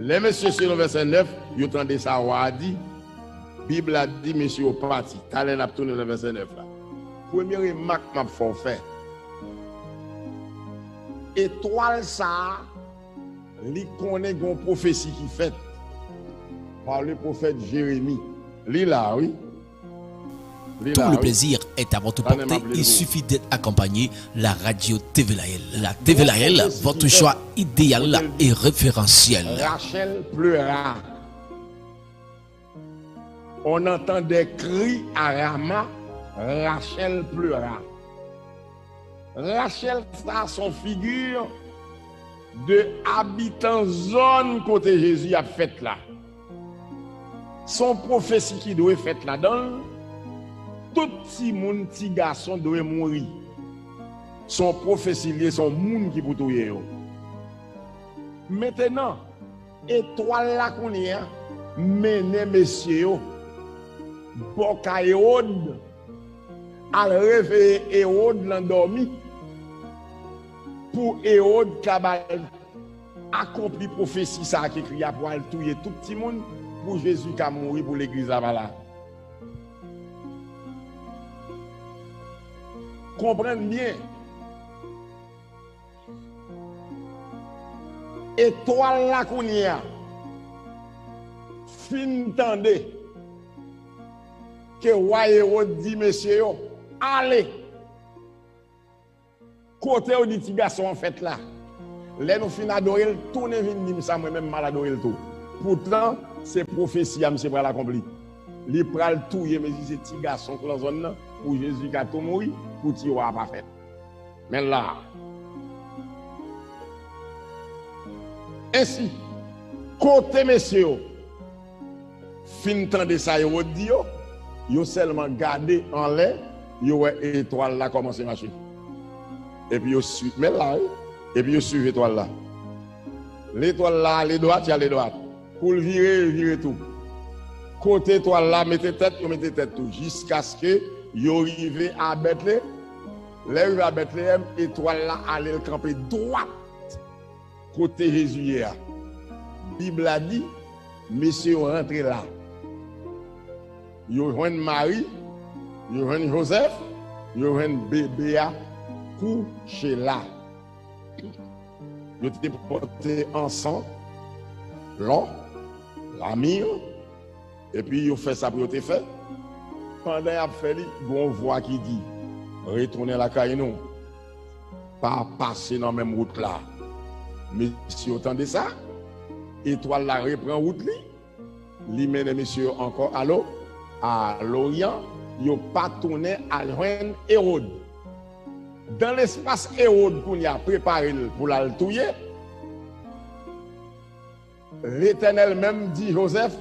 Lè mesye, selon vèsè nèf, yo tande sa wa a di, Bib la di mesye yo pati. Talè n ap tounen nan vèsè nèf la. Premye remak m ap fè w fè. Etwal sa a, li konnen gen yon pwofesi ki fèt pa le pwofèt Jeremi. Li la, wi. Li Tout la, le wi. Plaisir est à votre portée. Il suffit d'être accompagné. La radio T V Layel. La T V Layel, votre choix idéal et référentiel. Rachel pleura. On entend des cris à Rama, Rachel pleura. Rachel, sa se yon figi de abitan zòn kote Jezi ap fèt la. Se yon pwofesi ki dwe fèt ladan l. Tout timoun, ti gason dwe mouri. Se yon pwofesi l ye, se yon moun ki pou touye yo. Mentenan, etwal la kounye a mennen mesye yo bò kay Ewòd, al reveye Ewòd nan dòmi, pou Ewòd ka ba l akonpli pwofesi sa a ki ekri a pou al touye tout timoun, pou Jezi ka mouri, pou legliz la pa la. Konprann byen. Etwal la kounye a fin tande ke wa Ewòd di mesye yo, ale! Kote yo di ti gason an fèt la? Lè nou fin adore l, tounen vin di m sa, mwen menm m al adore l tou. Poutan, se pwofesi a misye pral akonpli. Li pral touye mezi se ti gason k lan zòn nan, pou Jezi ka tou mouri, pou ti wa a pa fèt. Men l la. Ensi, Kote mesye yo fin tande sa Ewòd di yo, yo sèlman gade anlè, yo wè etwal la kòmanse mache. Epi yo swiv, men la, wi. Epi yo swiv etwal la. Lè etwal la ale dwat, y ale dwat. Kou l vire, yo vire tou. Kote etwal la mete tèt, yo mete tèt tou. Jiskaske yo rive a Bètleyèm. Lè yo rive a Bètleyèm, etwal la ale l kanpe dwat kote Jezi ye a. Bib la di, mesye yo rantre la. Yo jwenn Mari, yo jwenn Jozèf, yo jwenn bebe a kouche la. Yo te pote ansan, lò, lamir, epi yo fè sa pou yo te fè. Pandan y ap fè li, gon vwa ki di, retounen lakay nou. Pa pase nan menm wout la. Mesye yo tande sa, etwal la repran wout li, li mennen mesye yo ankò a lo, a loryan, yo pa tounen al jwenn Ewòd. Dan lespas Ewòd kounye a prepare l pou l al touye, Letènèl menm di Jozèf,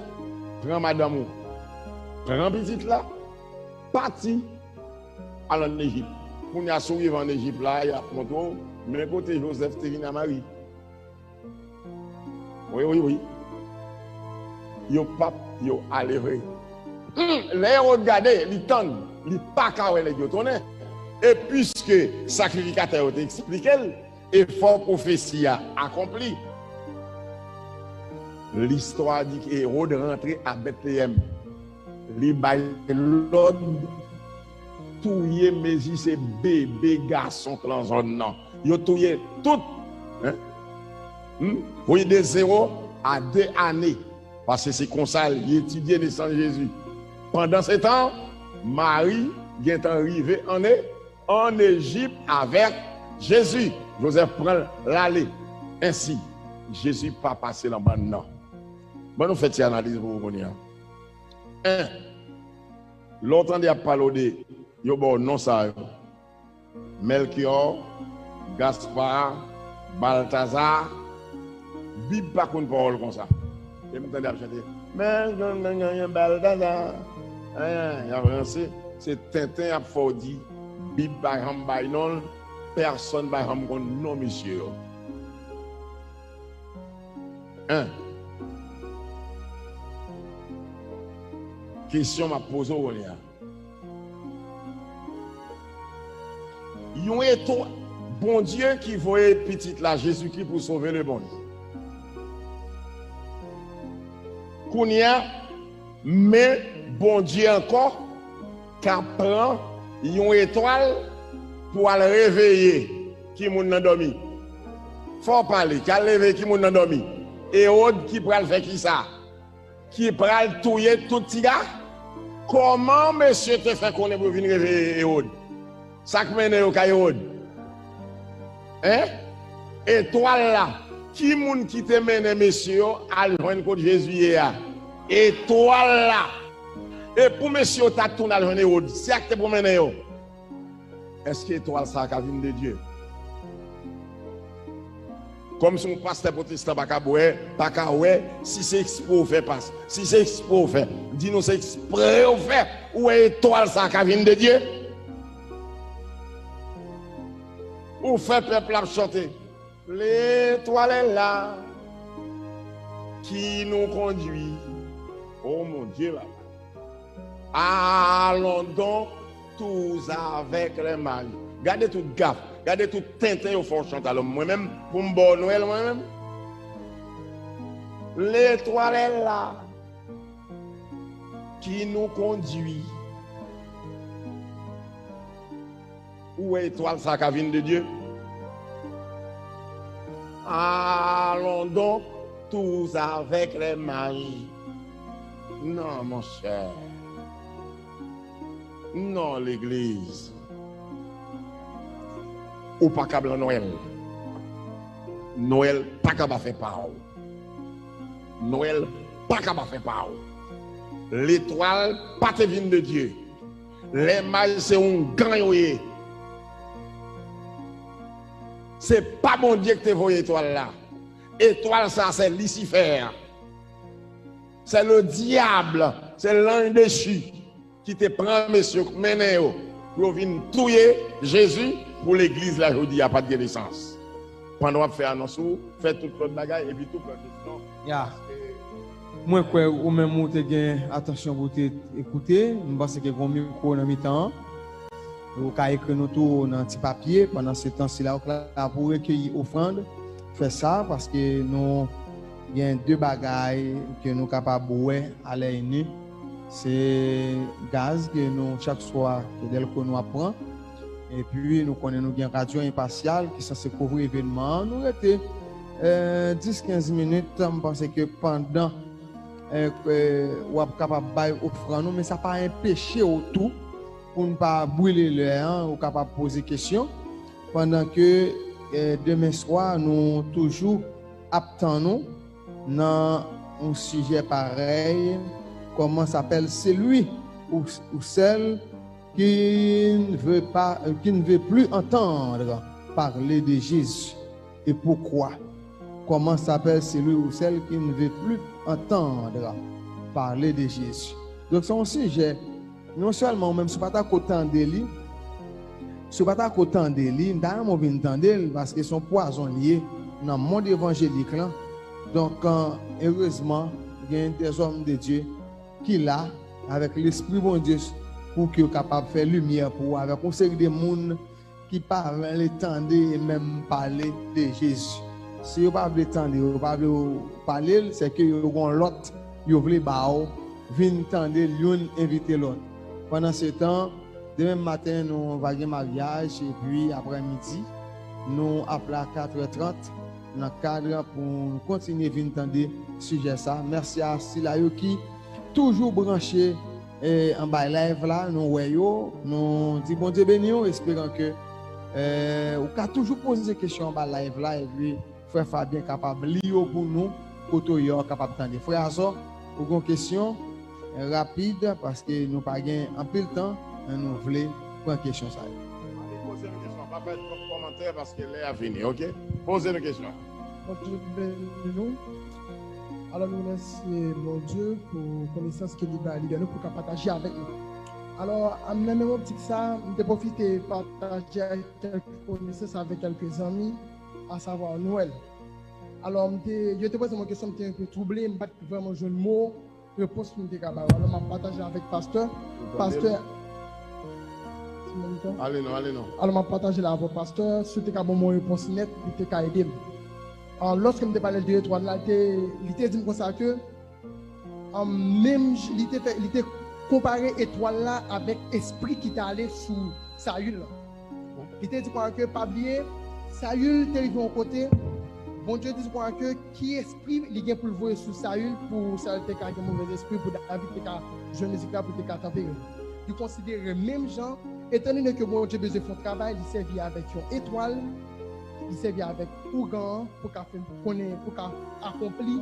pran madanm ou, pran pitit la, pati, al ann Ejip. Kounye a, si w rive ann Ejip la, y ap montre w men kote Jozèf te vin a Mari. Wi, wi, wi. Yo p ap, yo ale vre. Hmm, lè Ewòd gade, li tann, li pa ka wè nèg yo tounen. E piske sakrifikatè yo te eksplike l, e fò pwofesi a akonpli. Listwa di ke Ewòd rantre a Bètleyèm. Li bay lòd touye mezi se bebe gason k lan zòn nan. Yo touye tout. Hein? Hmm? Wi, de zewo a de ane. Paske se konsa li etidye nesans Jezi. Pandansetan, Mari gentan rive ann E-, ann Ejip avèk Jezi. Jozèf pran l, l ale. Ensi, Jezi pa pase nan bann nan. Ban nou fè ti analiz pou ou kounye a. En, lè w tande y ap pale w de, yo ba w non sa yo. Mèlkyò, Gaspar, Baltaza, Bib pa konn pawòl konsa. E m tande y ap chante, men, men, men, men, Baltaza, en, y ap ranse, se tenten y ap fè w di, Bib pa janm bay non l, pèsonn pa janm konn non mesye yo. En. Kesyon m ap poze w kounye a. Yon etwa-, Bondye ki voye pitit la, Jezikri, pou sove lemonn. Kounye a, men Bondye ankò ka pran yon etwal pou al reveye ki moun nan dòmi. Fò w pale, ki al reveye ki moun nan dòmi. Ewòd ki pral fè kisa? Ki pral touye tout tiga? Kòman mesye te fè konnen pou yo vin reveye Ewòd? Sa k mennen yo kay Ewòd? Hein? Etwal la. Ki moun ki te mennen mesye yo al jwenn kot Jezi ye a? Etwal la. E pou mesye yo ta tounen al jwenn Ewòd, se sa k te pou mennen yo? Èske etwal sa a ka vin de Dye? Kòmsi yon pastè pwotestan pa ka wè, pa ka wè si se ekspre w fè pas, si se ekspre w fè. Di nou se ekspre w fè, ou wè etwal sa a ka vin de Dye? Ou fè pèp la ap chante, L'étoile est là qui nous conduit. Oh mon Dieu, papa. Allons donc tous avec les mages. Gade tout gaf, gade tout tenten yo fè w chante alò. Mwen menm, pou m ba w Nwèl, mwen menm. L'étoile est là qui nous conduit. Ou wè etwal sa ka vin de Dye? Allons donc tous avec les mages. Non, monchè. Non, legliz. Ou pa kab lan Nwèl. Nwèl pa kab afè pa w. Nwèl pa kab afè pa w. Letwal pa te vin de Dye. Lè maj se oungan yo ye. Se pa Bondye ki te voye etwal la. Etwal sa se Lisifè. C'est le diable, c'est l'ange déchu ki te pran mesye yo, k mennen yo pou yo vin touye Jezi, pou legliz la jodi a pa t gen de sans. Pandan w ap fè anons ou, fè tout lòt bagay, epi tou pran kesyon. Ya. Mwen kwè ou menm ou te gen atansyon pou te ekoute. M panse ke gon mikwo nan mitan an. Ou ka ekri nou tou nan ti papye. Pandan se tan sila, ou ka la pou rekeyi ofrann. Fè sa, paske nou gen de bagay ke nou kapab wè alè ini. Se gaz ke nou, chak swa, ke dèlko nou ap pran. Epi, nou konnen nou gen Radyo Enpasyal ki sanse kouvri evènman an. Nou rete, eh, dis, kenz minit. M panse ke pandan, eh, ke w ap kapab bay ofrann ou, men sa pa enpeche w tou pou n pa brile lè an, ou kapab poze kesyon. Pandan ke, eh, demen swa, nou toujou ap tann ou nan yon sijè parèy, comment s'appelle celui ou, ou celle qui ne veut pas, qui ne veut plus entendre parler de Jésus, et pourquoi? Comment s'appelle celui ou celle qui ne veut plus entendre parler de Jésus? Donk, se yon sijè, non sèlman ou menm, si w pa ta ko tande li, si w pa ta ko tande li, m ta renmen w vin tande l, paske se yon pwazon li ye nan mond evanjelik lan. Donk, eh, erezman, gen dèzòm de Dye ki la avèk Lespri Bondye pou ke yo kapab fè limyè pou ou avèk yon seri de moun ki pa vle tande e menm pale de Jezi. Si yo pa vle tande, yo pa vle w pale l, se ke yo gon lòt yo vle ba w, vin tande l, youn envite lòt. Pandan se tan, demen maten, nou va gen maryaj, epi aprèmidi, nou ap la katrè trant nan kad pou nou kontinye vin tande sijè sa. Mèsi a sila yo ki toujou branche, eh, anba live la, nou wè yo, nou di Bondye beni w, esperan ke, eh, ou ka toujou poze kesyon anba live la, epi frè Fabien kapab li yo pou nou, kote w ye a, w kapab tande. Frè Azò, ou gen kesyon, eh, rapid, paske nou pa gen anpil tan, men nou vle pran kesyon sa yo. Poze nou kesyon, pa fè twòp kòmantè, paske lè a fini, oke? Poze nou kesyon. Bondye beni nou. Alò, nou remèsye Bondye pou konesans ke li bay, li bay nou pou ka pataje avèk nou. Alò, nan menm optik sa, m te pwofite pataje kèlke konesans avèk kèlke zanmi, asavwa Nwèl. Alò, m te, yo te poze mwen kesyon, m te enpe twouble, m pa t vrèman jwenn mo, repons pou m te ka ba yo. Alò, m ap pataje avèk pastè. Pastè. Ale non, ale non. Alò, m ap pataje la avè pastè. Si w te ka ban m yon repons nèt, li te ka ede m. Alò, lòske m te pale l de etwal la, li te, li te di m konsa ke, an menm j-, li te fè, li te konpare etwal la avèk espri ki te ale sou Sayil lan. Li te di konsa ke, pa bliye, Sayil te rive yon kote, Bondye di konsa ke ki espri li gen pou l voye sou Sayil, pou Sayil te ka gen movèzespri, pou David te ka jwenn rezilta, pou te ka tanpere l. Li konsidere menm jan, etandone ke Bondye bezwen fè yon travay, li sèvi avèk yon etwal, li sèvi avèk ougan an pou ka fè konnen, pou ka akonpli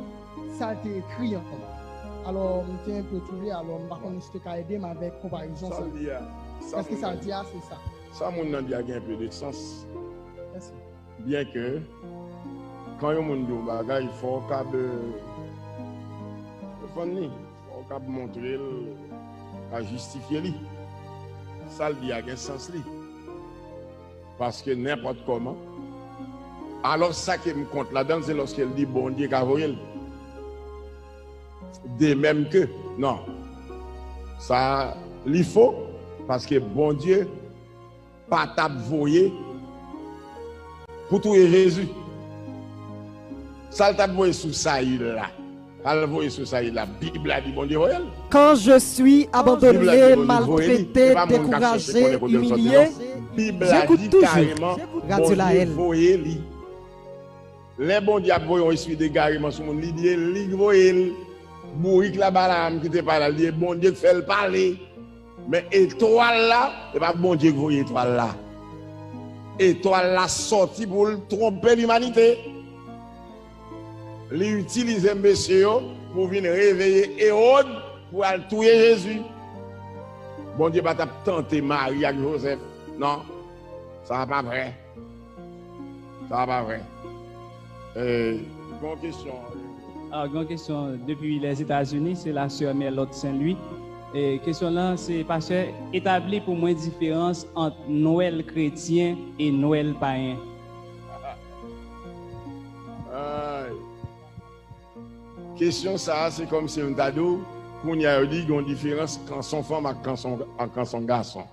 sa l te ekri an. Alò, m te enpe twouble, alò, m pa konnen si w te ka ede m avèk konparezon sa. Sa l di a, sa moun nan di a, se sa. Sa moun nan di a gen enpe de sans. Mèsi. Byen ke, kan yon moun di yon bagay, fò w kab, euh, defann li, fò w kab montre l, ka jistifye li. Sa l di a gen sans li. Paske nenpòt kòman. Alò, sa ke m kont ladan l, se lòske l di Bondye ka voye l. De menm ke, non. Sa, li fo, paske Bondye pa t ap voye pou touye Jezi. Sa l t ap voye sou Sayil la, sa l voye sou Sayil la, Bib la di Bondye voye l. Quand je suis abandonné, maltraité, découragé, humilié, j'écoute toujours Radio Lael. Bib la di kareman Bondye voye li. Lè Bondye ap voye yon espri degareman sou moun, li di e li k voye l. Bourik la Balaam ki te pale a, li di e Bondye k fè l pale. Men etwal la, se pa Bondye k voye etwal la. Etwal la sòti pou l twonpe limanite. Li itilize mesye yo pou vin reveye Ewòd pou al touye Jezi. Bondye pa t ap tante Mari ak Jozèf, non. Sa pa vre. Sa pa vre. Eh, bon kesyon. Ah, gen yon kesyon depi Lèzetazini, se la sè Merlotte Saint Louis. E kesyon lan se, pastè, etabli pou mwen diferans ant Nwèl kretyen e Nwèl payen. Ay. Kesyon sa a, se kòmsi m ta di w, kounye a yo di gen yon diferans kanson fanm ak kanson, ak kanson gason.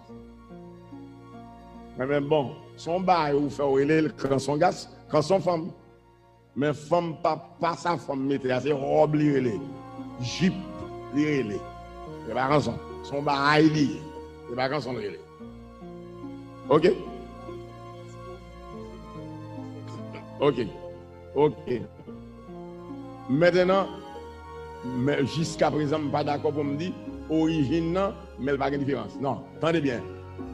Mwen menm, bon, se yon bagay ou fè w rele l kanson gas, kanson fanm. Men fanm pa, pa sa fanm mete a, se wòb li rele. Jip li rele. Se pa kanson. Se yon bagay li ye. Se pa kanson li rele. Ok? Ok. Ok. Mentenan, men jiska prezan, m pa dakò pou m di orijin nan, men l pa gen diferans. Non, tande byen.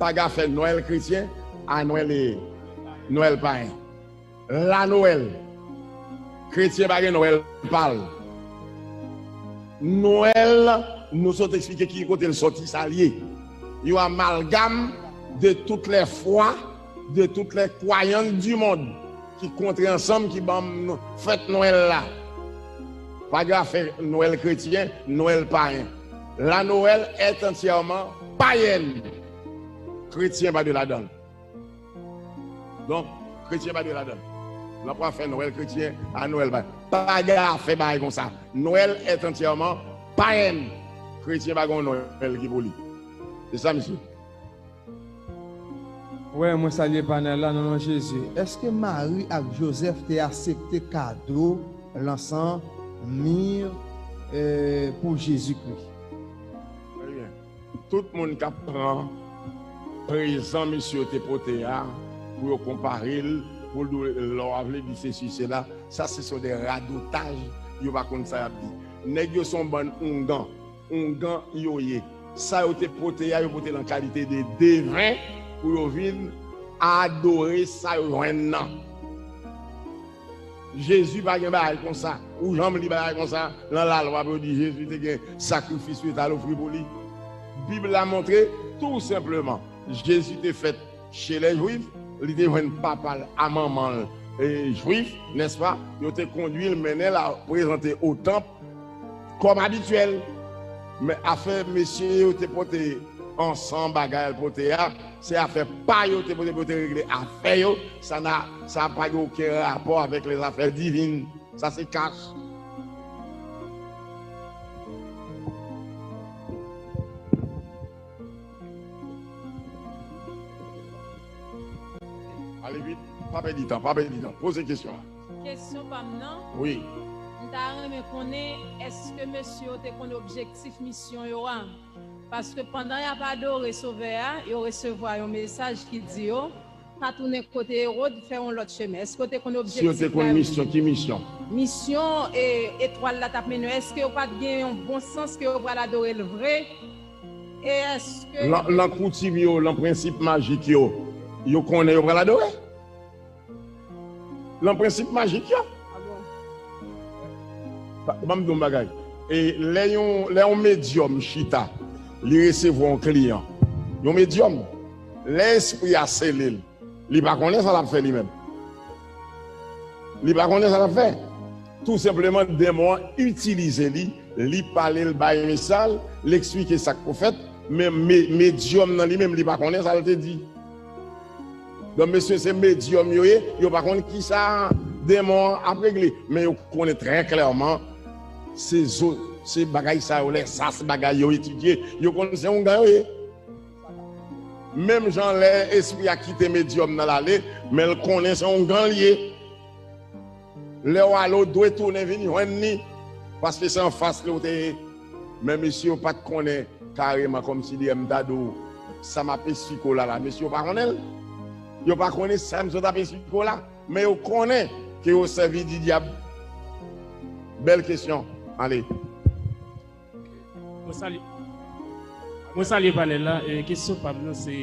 Paga fè Nwèl kretyen a Nwèl, Nwèl payen. La Nwèl. Kretyen pa gen Nwèl pa l. Nwèl, nou sot eksplike ki kote l soti, sa l ye. Yon amalgam de toutes les foi, de toutes les croyances du monde ki kontre ansanm, ki ban m fèt Nwèl la. Paga fè Nwèl kretyen, Nwèl payen. La Noël est entièrement païenne. Kretyen pa de ladan l. Donk, kretyen pa dwe ladan l. Nan pral fè Nwèl kretyen a Nwèl pa. Paga fè bagay konsa. Nwèl est entièrement païenne. Kretyen pa gen yon Nwèl ki pou li. Se sa, mesye. Wè, mwen salye panèl la nan non Jezi. Èske Mari ak Jozèf te aksepte kado, lansan, mir, eh, pou Jezikri? Trè byen. Tout moun k ap pran prezan mesye yo te pote a pou yo konpare l, pou l di w lò a vle di sesi sela, sa se sou de radotaj yo pa konn sa y ap di. Nèg yo se yon bann oungan, oungan yo ye. Sa yo te pote a, yo pote l an kalite de deven pou yo vin adore sa yo jwenn nan. Jezi pa gen bagay konsa. Ou janm li bagay konsa nan lalwa pou yo di Jezi te gen sakrifis yo t al ofri pou li? Bib la montre tou senpleman Jezi te fèt chez les Juifs, li te jwenn papa l a manman l e Jwif, nèspa? Yo te kondui l, mennen l a prezante o tanp kòm abityèl. Men afè mesye yo te pote ansan bagay al pote a, se afè pa yo te pote pou yo te regle afè yo. Sa na, sa pa gen okenn rapò avèk lèzafè divin. Sa se kach. Ale vit, pa pèdi tan, pa pèdi tan. Poze kesyon an. Kesyon pa m nan, Wi. m ta renmen konnen èske mesye yo te konn objektif misyon yo a? Paske pandan y ap adore Sovè a, yo resevwa yon mesaj ki di yo pa tounen kote Ewòd, fè yon lòt chemen. Èske yo te konn Si yo te objektif konn la yo? Misyon, ki misyon? Misyon e etwal la t ap mennen yo, èske yo pa t gen yon bon sans ke yo pral adore l vre? E èske Lan, lan koutim yo, lan prensip majik yo, yo konnen yo pral adore? Lan prensip majik yo? Ah bon? Ba- Ban m di w yon bagay. E lè yon, lè yon medyòm chita, li resevwa yon kliyan. Yon medyòm, lè espri a sele l, li pa konnen sa l ap fè li menm. Li pa konnen sa l ap fè. Tou senpleman, demon an itilize li, li pale, l bay mesaj, l eksplike sa k pou fèt, men me, medyòm nan li menm, li pa konnen sa l te di. Donk, mesye, se medyòm yo ye, yo pa konn kisa demon an ap regle, men yo konnen trè klèman se zo, se bagay sa yo, lè sa se bagay yo etidye, yo konn se oungan yo ye. Menm jan lè espri a kite medyòm nan l ale, men l konnen se oungan l ye. Lè w ale, w dwe tounen vin jwenn li, paske se anfas li w te ye. Men mesye yo pa t konnen kareman, kòmsi de m ta di w sa m ap esplike w la la. Mesye yo pa konnen l. Yo pa konnen sa m sot ap esplike w la. Men yo konnen ke yo sèvi di dyab. Bèl kesyon. Ale. Mwen salye, mwen salye panèl la. E, kesyon pa m nan se,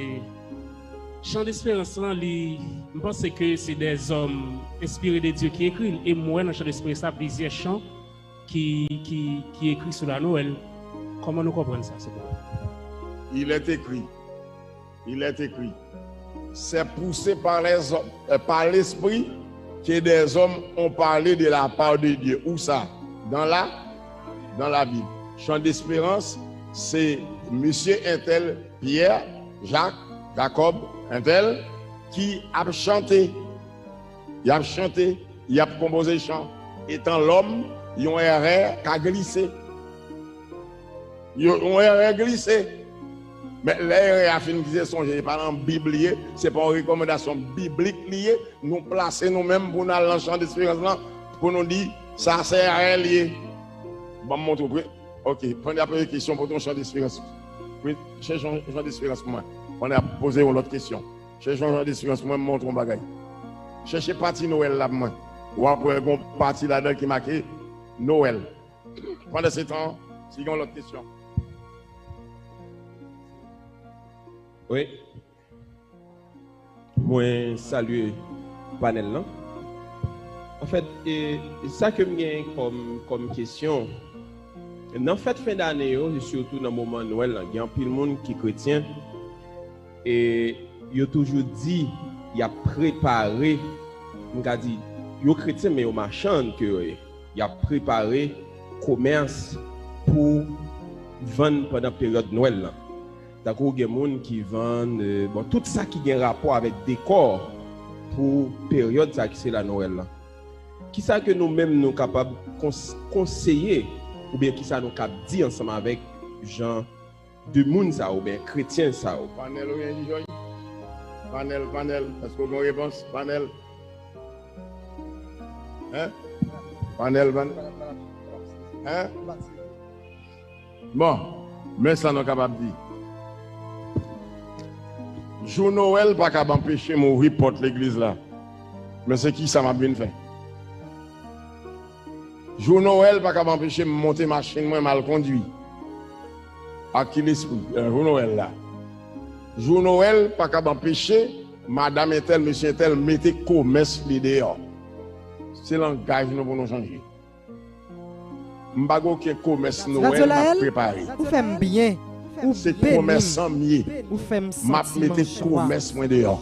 Chan desperans lan, li, m panse ke se dèzòm enspire de Dye ki ekri l. E m wè nan Chan desperans la plizyè chan ki, ki, ki ekri sou la Noël. Kòman nou konprann sa, silvouplè? Il est écrit, il est écrit, c'est poussé par les hommes, euh, par l'esprit que des hommes ont parlé de la part de Dieu. Ou sa? dans la, dans la Bible. Chan desperans, se mesye entèl, Pyè, Jak, Jakòb, entèl, ki ap chante. Y ap chante, y ap konpoze chan. Etan lòm, yon erè ka glise. Yo, yon erè glise. Men lè erè a fin glise, sonje, se pa nan Bib li ye, se pa yon rekòmandasyon biblik li ye. Nou plase nou menm pou n al nan chan desperans lan, pou nou di, sa se erè li ye. Ban m montre w. Ok, pandan y ap poze kesyon, pote yon chan desperans. Wi, chèche yon chan desperans pou mwen. Pandan y ap poze yon lòt kesyon. Chèche yon chan desperans pou mwen, m montre w yon bagay. Chèche pati Nwèl la pou mwen. W ap wè gon pati ladan ki make Nwèl. Pandan se tan, si gen yon lòt kesyon. Wi. Mwen salye panèl lan. Anfèt, e, sa ke m gen kòm, kòm kesyon, nan fèt fen dane yo, e sitou nan moman Nwèl lan, gen anpil moun ki kretyen, e yo toujou di y ap prepare, m ka di, yo kretyen, men yo machann ke yo ye. Y ap prepare komès pou vann pandan peryòd Nwèl lan. Tankou gen moun ki vann, e, bon, tout sa ki gen rapò avèk dekò pou peryòd sa ki se la Nwèl lan. Kisa ke nou menm nou kapab kons-, konseye, oubyen kisa nou kab di ansanm avèk jan de moun sa yo, oubyen kretyen sa yo? Panèl oubyen Jijòy? Panèl, panèl. Èske w gen repons? Panèl. Hein? Panèl, panèl. Hein? Bon, men sa nou kapab di. Jou Nwèl pa kab anpeche m ouvri pòt legliz la. Men se kisa m ap vin fè? Jou Nwèl pa kab anpeche m monte machin mwen, m al kondui. Ak ki lespri? Eh, jou Nwèl la. Jou Nwèl pa kab anpeche madanm entèl, mesye entèl mete komès li deyò. Se langaj nou pou nou chanje. M pa gen okenn komès Nwèl m ap prepare. Ou fè m byen. Ou beni m. Se komèsan m ye. Ou fè m santi m an jwa. M ap mete komès mwen deyò.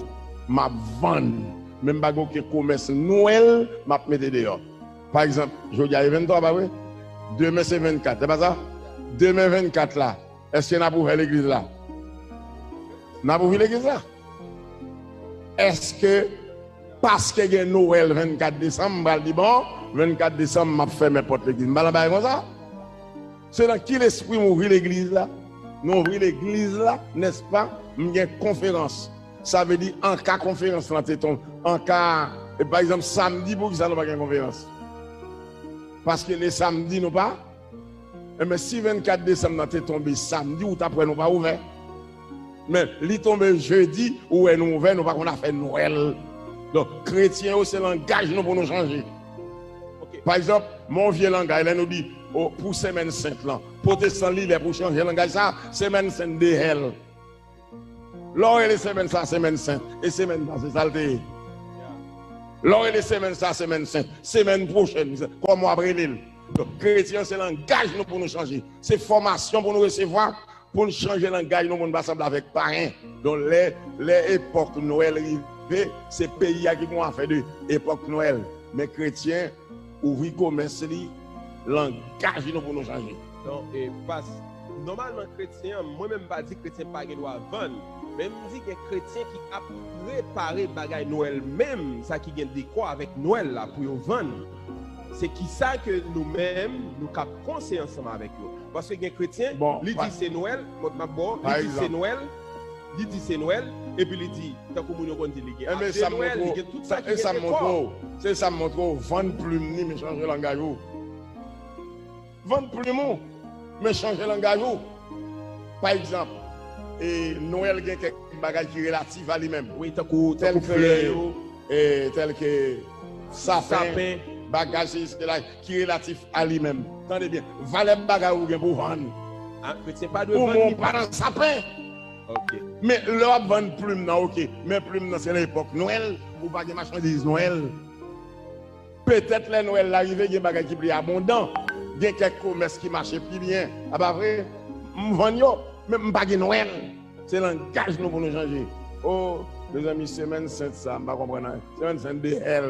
M ap vann. Men m pa gen okenn komès Nwèl m ap mete deyò. Pa egzanp, jodi a e venntwa, pa vre? Demen se vennkat, se pa sa? Demen vennkat la, èske n ap ouvè legliz la? N ap ouvri legliz la? Èske paske gen Nwèl vennkat desanm, m pral di, bon, vennkat desanm, m ap fèmen pòt legliz? M pa nan bagay konsa. Se nan ki lespri m ouvri legliz la? M ouvri legliz la, nèspa? M gen konferans. Sa vle di, anka konferans lan te tonbe, anka, e pa egzanp, samdi, poukisa nou pa gen konferans? Paske le samedi, nou pa? Enben, si vennkat desanm nan te tonbe samdi, ou t ap wè nou pa ouvè. Men, li tonbe jedi, ou wè nou ouvè, nou pa konn afè Nwèl. Donk, kretyen yo, se langaj nou pou nou chanje. Pa egzanp, men yon vye langaj, lè nou di, o, pou Semèn Sent lan, pwotestan li lè pou chanje langaj sa, Semèn Sent de hèl. Lè w rele semèn sa semèn sent, e semèn pase sa l te ye. Lè w rele semèn sa semèn sent, semèn pwochèn, kòman w ap rele l? Donk, kretyen, se langaj nou pou nou chanje. Se fòmasyon pou nou resevwa, pou n chanje langaj nou, pou n pa sanble avèk payen. Donk, lè, lè epòk Nwèl rive, se peyi a ki gon afè de epòk Nwèl. Men kretyen, ouvri komès li, langaj nou pou nou chanje. Non, e pas, nòmalman, kretyen an, mwen menm m pa di kretyen pa gen dwa vann, men m di gen kretyen ki ap prepare bagay Nwèl menm, sa ki gen dekò avèk Nwèl la pou yo vann. Se kisa ke nou menm, nou kab konseye ansanm avèk yo. Paske gen kretyen, bon, li di se Nwèl, mwen m ap ba w, li di se Nwèl, li di se Nwèl, epi li di, tankou moun yo konn di li gen aje Nwèl, li gen tout sa ki gen dekò. Se sa m montre w, vann plim ni, men chanje langaj ou. Vann plim ou, men chanje langaj ou. Pa egzanp, e, Nwèl gen kèk bagay ki relatif a li menm. Wi, tankou, tankou flè yo. E, tèlke sapen, bagay, se, se la, ki relatif a li menm. Tande byen, valè bagay ou gen pou vann. A, kretyen pa dwe vann li. Ou pa nan sapen. Ok. Men lè w ap vann plim nan, ok. Men plim nan, se nan epòk Nwèl, ou pa gen machandiz Nwèl. Petèt lè Nwèl la rive, gen bagay ki pli abondan. Gen kèk komès ki mache pi byen. A pa vre? M vann yo, men m pa gen Nwèl. Se langaj nou pou nou chanje. O, mezanmi, semèn sent sa, m pa konprann anyen. Semèn sent de hèl.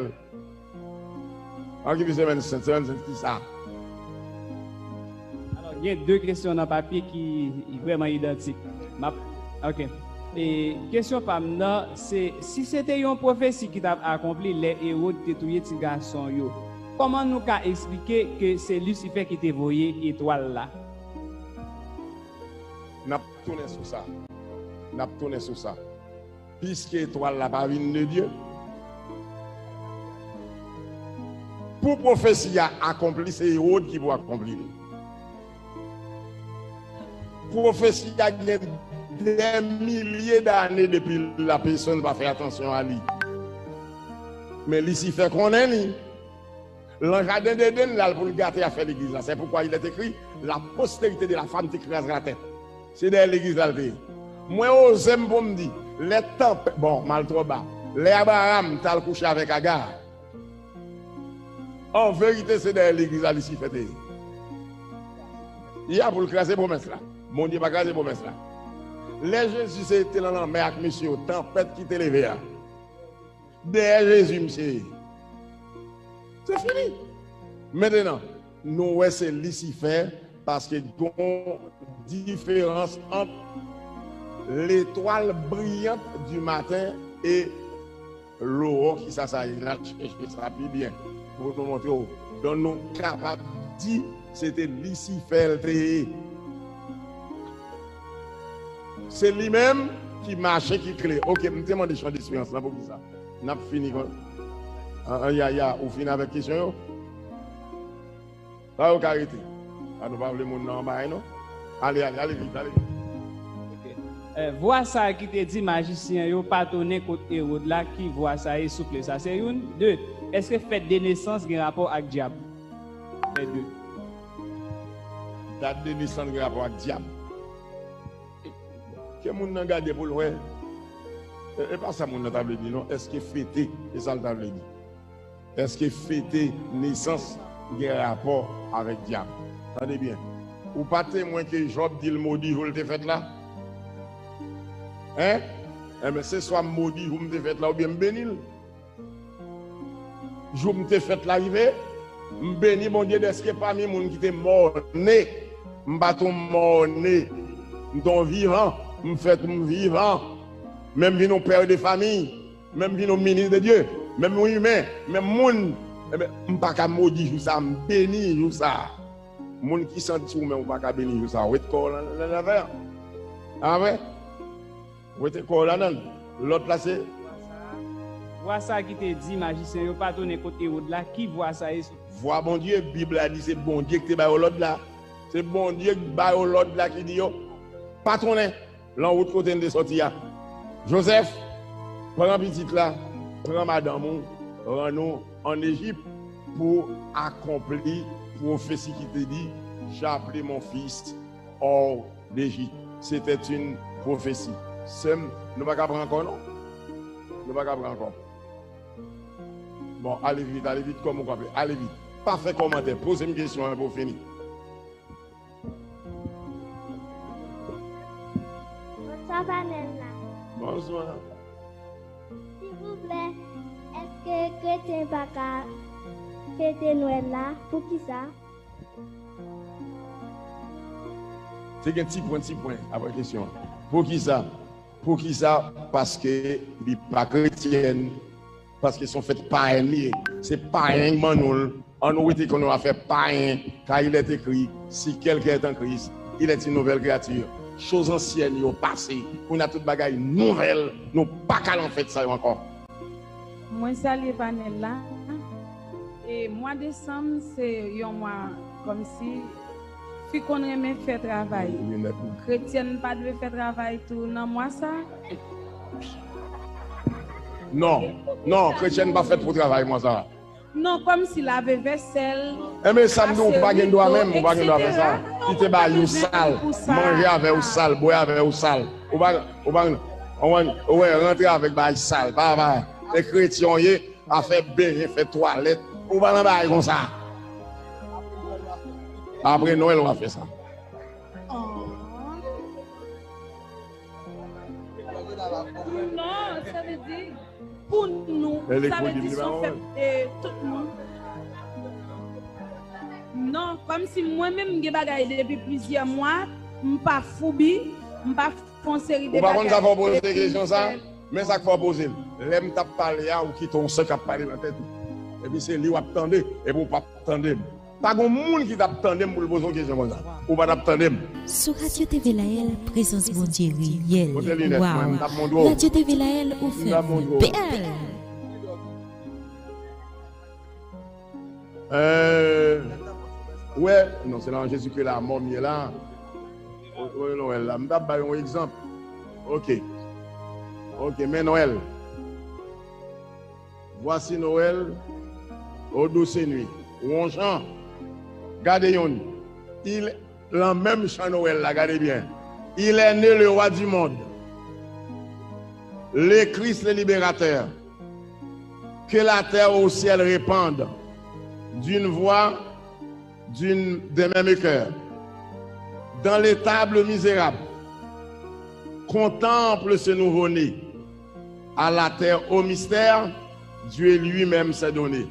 An ki semèn sent, semèn sent kisa? Gen de kesyon nan papye ki vrèman idantik. M ap, ok. E kesyon pa m nan, se si se te yon pwofesi ki t ap akonpli lè Ewòd te touye ti gason yo, kòman nou ka eksplike ke se Lisifè ki te voye etwal la? N ap tounen sou sa. N ap tounen sou sa. Piske etwal la pa vin de Dye. Pou pwofesi a akonpli, se Ewòd ki pou akonpli l. Pwofesi a gen dè milye dane depi la, pèsonn pa fè atansyon a li. Men Lisifè konnen li. Lan jaden Deden, l al pou l gate afè legliz la. C'est pourquoi il est écrit, la postérité de la femme t'écrasera la tête. Se dèyè legliz la l te ye. Mwen oze m pou m di, lè tanpèt, bon, m al twò ba. Lè Abraram t al kouche avèk Aga, an verite, se dèyè legliz la Lisifè te ye. Ya pou l kraze pwomès la. Bondye pa kraze pwomès la. Lè Jezi se te nan lanmè ak mesye yo, tanpèt ki te leve a, dèyè Jezi misye ye. Se fini. Mentenan, nou wè se Lisifè, paske gon diferans ant letwal briyant di maten e lowò ki sa sa ye. N al chèche sa pi byen pou nou montre w. Donk nou kapab di se te Lisifè l te ye. Se li menm ki mache, ki kle. Ok, m te mande chan desperans lan, poukisa? N ap fini kon. An, an, ya, ya, ou fini avèk kesyon yo? Pa yo ka rete. A, nou pa vle moun nan anba, non? Ale, ale, ale vit, ale vit. Vwa sa a ki te di majisyen yo pa tounen kot Ewòd la, ki vwa sa ye, souple? Sa se youn. De, èske fèt de nesans gen rapò ak dyab? Fè de. Dat de nesans gen rapò ak dyab. Ke moun nan gade pou l wè. E, e pa sa moun nan ta vle di, non. Èske fete, e sa l ta vle di. Èske fete nesans gen rapò avèk dyab? Tande byen. Ou pa temwen ke Jòb di l modi jou l te fèt la? Hein? Enben, se swa m modi jou m te fèt la oubyen m beni l. Jou m te fèt la rive, m beni Bondye dèske pami moun ki te mòne, m pa t on mòne, m t on vivan, m fèt m vivan, men m vin on pè de fami. Men m vin yon minis de Dye, men m yon imen, men m moun, enben, m pa ka modi jou sa a, m beni jou sa a. Moun ki santi w menm ou pa ka beni jou sa a, wete kò w nan, nan, nan afè a. Amen. Wete kò w ladan l. Lòt la se. Vwa sa a ki te di majisyen yo pa tounen kot Ewòd la, ki vwa sa ye? Vwa Bondye, Bib la di se Bondye ki te ba yo lòd la. Se Bondye ki ba yo lòd la ki di yo, pa tounen. Lan wout kote n te sòti a. Jozèf, pran pitit la, pran madanm ou, rann ou ann Ejip pou akonpli pwofesi ki te di, j'ai appelé mon fils hors d'Égypte. C'était une prophétie. Sè m, nou pa ka pran ankò, non? Nou pa ka pran ankò. Bon, ale vit, ale vit, kòman w kanpe? Ale vit. Pa fè kòmantè, poze m kesyon an pou w fini. Bonswa panèl la. Bonswa. Silvouplè, èske kretyen pa ka fete Nwèl la? Poukisa? Te gen ti pwen, ti pwen apre kesyon an. Poukisa? Poukisa? Paske li pa kretyèn. Paske se yon fèt payen li ye. Se payen k ban nou l. Ann rete kon yon afè payen, car il est écrit, si quelqu'un est en Christ, il est une nouvelle créature. Choz ansyen yo pase, kounye a tout bagay nouvèl, nou pa ka nan fèt sa yo ankò. Mwen salye panèl la. E mwa desanm se yon mwa kòmsi fi konn renmen fè travay. Kretyèn pa dwe fè travay tou nan mwa sa? Non, non, kretyèn pa fèt pou travay mwa sa. Non, kòmsi lave vèsèl. Enben sa m di w, ou pa gen dwa menm, ou pa gen dwa fè sa. Kite bagay yo sal, manje avè yo sal, bwè avè yo sal. Ou pa, ou pa, ou wè, rantre avèk bagay sal, pa, pa. E kretyen w ye, afè benyen, fè twalèt, ou pa nan bagay konsa. Apre Nwèl w a fè sa. Non, sa vle di pou nou, sa vle di se yon fèt e tout moun. Non, kòmsi mwen menm m gen bagay depi plizyè mwa, m pa foubi, m pa fè yon seri de bagay. Ou pa konn sa fè w poze kesyon sa? Men sa k fè w poze l. Lè m t ap pale a, ou kite yon sè k ap pale nan tèt ou. Epi se li w ap tande, epi w p ap tande m. Pa gen moun ki t ap tande m pou l poze yon kesyon konsa. Ou pa t ap tande m. Sou Radyo T V Layèl, prezans Bondye reyèl. Kote linèt mwen? Waw. M t ap montre w. Radyo T V Layèl, ou fè m bèl. Euh, wè, non, se nan Jezikri la mò m ye la. Wè, wè, Nwèl la. M t ap bay yon egzanp. Ok. Ok, men Nwèl. Voici Noël, ô douce nuit. Wonjan. Gade youn. Il, nan menm chan Nwèl la, gade byen. Il est né le roi du monde. Le Christ, le libérateur. Que la terre au ciel répandent d'une voix, d'une, d'un même cœur. Dans l'étable misérable, contemple ce nouveau-né. À la terre au mystère, Dieu lui-même s'est donné.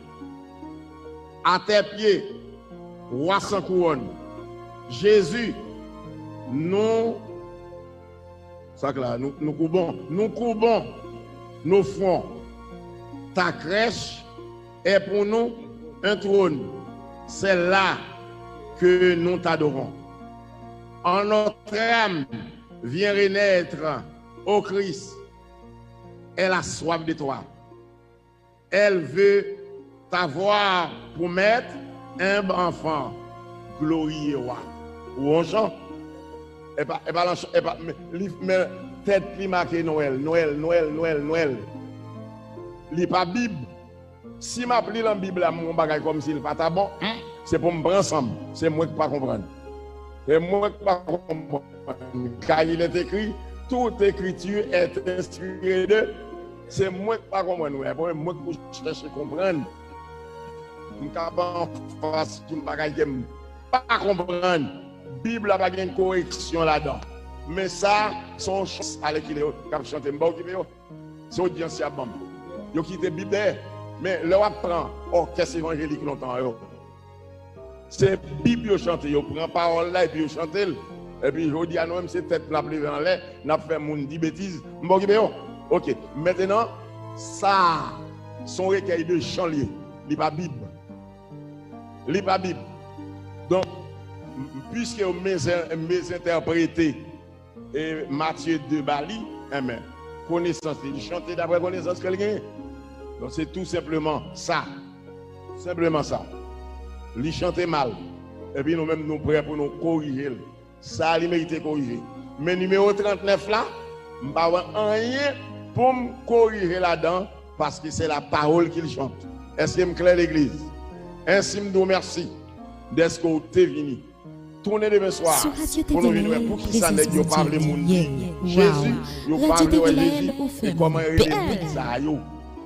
À tes pieds, roi sans couronne, Jésus, nous Sa k la, nous, nous courbons, nous courbons nos fronts. Ta crèche est pour nous un trône. C'est là que nous t'adorons. En notre âme, viens renaître, ô Christ. Elle a soif de toi. Elle veut t'avoir pour maître, humble enfant, glorieux roi. Ou on chan? E pa, e pa lan chan, e pa, men, li, men tèt li make Nwèl, Nwèl, Nwèl, Nwèl, Nwèl. Li pa Bib. Si m ap li lan Bib la, m wè yon bagay kòmsi l pa ta bon, hmm, se pou m pran san m. Se mwen k pa konprann. Se mwen k pa konprann. Car il est écrit, toute écriture est inspirée de. Se mwen k pa konprann, wè. Bon, mwen k pou chèche konprann. M ka ba anfas yon bagay ke m pa konprann. Bib la pa gen koreksyon ladan. Men sa, se yon chans alèkile yo k ap chante. M pa okipe yo. Se odyans y ap ban m. Yo kite Bib dèyè. Men lè w ap pran òkès evanjelik lontan yo, se Bib yo chante, yo pran pawòl la epi yo chante l. Epi jodi a nou menm se tèt n ap leve anlè, n ap fè moun di betiz. M pa okipe yo. Oke. Mentenan, sa a, se yon rekèy de chan l ye. Li pa Bib. Li pa Bib. Donk, m, m, piske yo mezentèprete e Matye de ba li, enben, konesans li, li chante daprè konesans ke l genyen. Donk, se tou senpleman sa. Senpleman sa. Li chante mal. Epi nou menm, nou prè pou nou korije l. Sa a, li merite korije. Men nimewo trannèf la, m pa wè anyen pou m korije ladan, paske se la parole qu'il chante. Èske m klè, legliz? Ensi, m di w mèsi dèske w te vini. Tounen demen swa pou nou vin wè poukisa nèg yo pa vle moun di Jezi, yo pa vle wè Jezi, e kòman yo rele moun sa yo.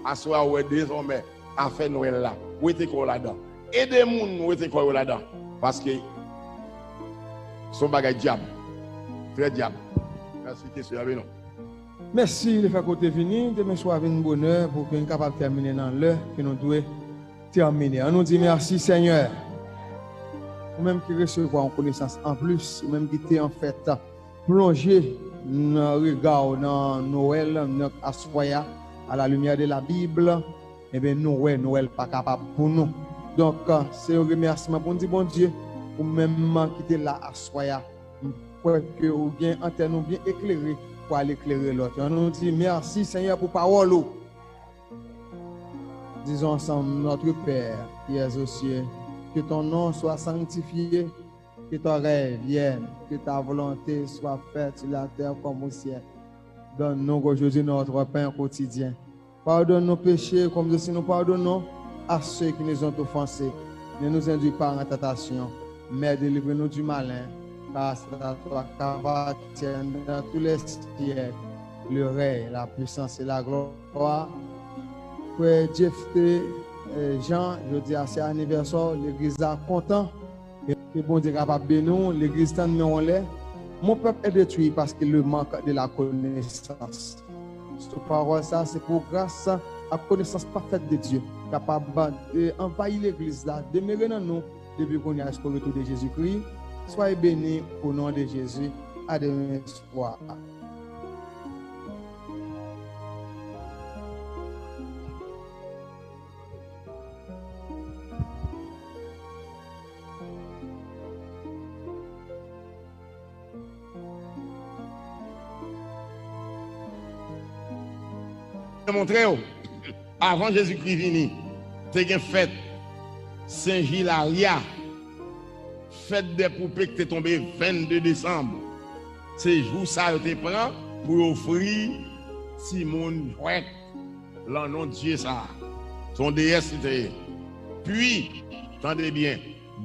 Aswè a, ou wè dezòmè afè Nwèl la. Wete kò w ladan. Ede moun wete kò yo ladan. Paske se yon bagay dyab. Trè dyab. Mèsi, ke Seyè beni w. Mèsi lefètke w te vini. Demen swa vin bonè pou ke n kapab tèmine nan lè ke nou dwe tèmine. Ann nou di mèsi, Senyè. Ou menm ki resevwa yon konesans anplis, ou menm ki te anfèt plonje nan rega w nan Nwèl, nan aswè a, à la lumière de la Bible, ebyen, nou wè Nwèl pa kapab pou nou. Donk, se yon remèsiman pou n di Bondye, ou menm ki te la aswè a. M kwè ke ou gen antèn ou byen eklere pou al eklere lòt yo. Ann nou di mèsi, Senyè, pou pawòl ou. Disons ensemble, Notre Père qui es aux cieux, que ton nom soit sanctifié, que ton règne vienne, que ta volonté soit faite sur la terre comme au ciel. Donne-nous aujourd'hui notre pain quotidien. Pardonne nos péchés comme aussi nous pardonnons à ceux qui nous ont offensés. Ne nous induis pas en tentation, mais délivre-nous du malin, car c'est à toi qu'appartiennent dans tous les siècles le règne, la puissance et la gloire. Frè Jefte, eh, Jean, jodi a se anivèsè w, legliz la kontan. Ke Bondye kapab beni w, legliz tann men w anlè. Mon peuple est détruit parce que le manque de la connaissance. Sou pawòl sa, se pou gras ak konesans pafèt de Dye kapab, eh, anvayi legliz la, demere nan nou, Depi kounye a jiska retour de Jezikri. Soyez bénis au nom de Jésus. À demain soir. Mwen montre w, avan Jezikri vini, te gen fèt Sen Jilarya, fèt dè poupe ki te tonbe vennde desanm. Se jou sa yo te pran pou yo ofri timoun jwèt lan non dye sa a. Se yon deyès li te ye. Pi, tande byen,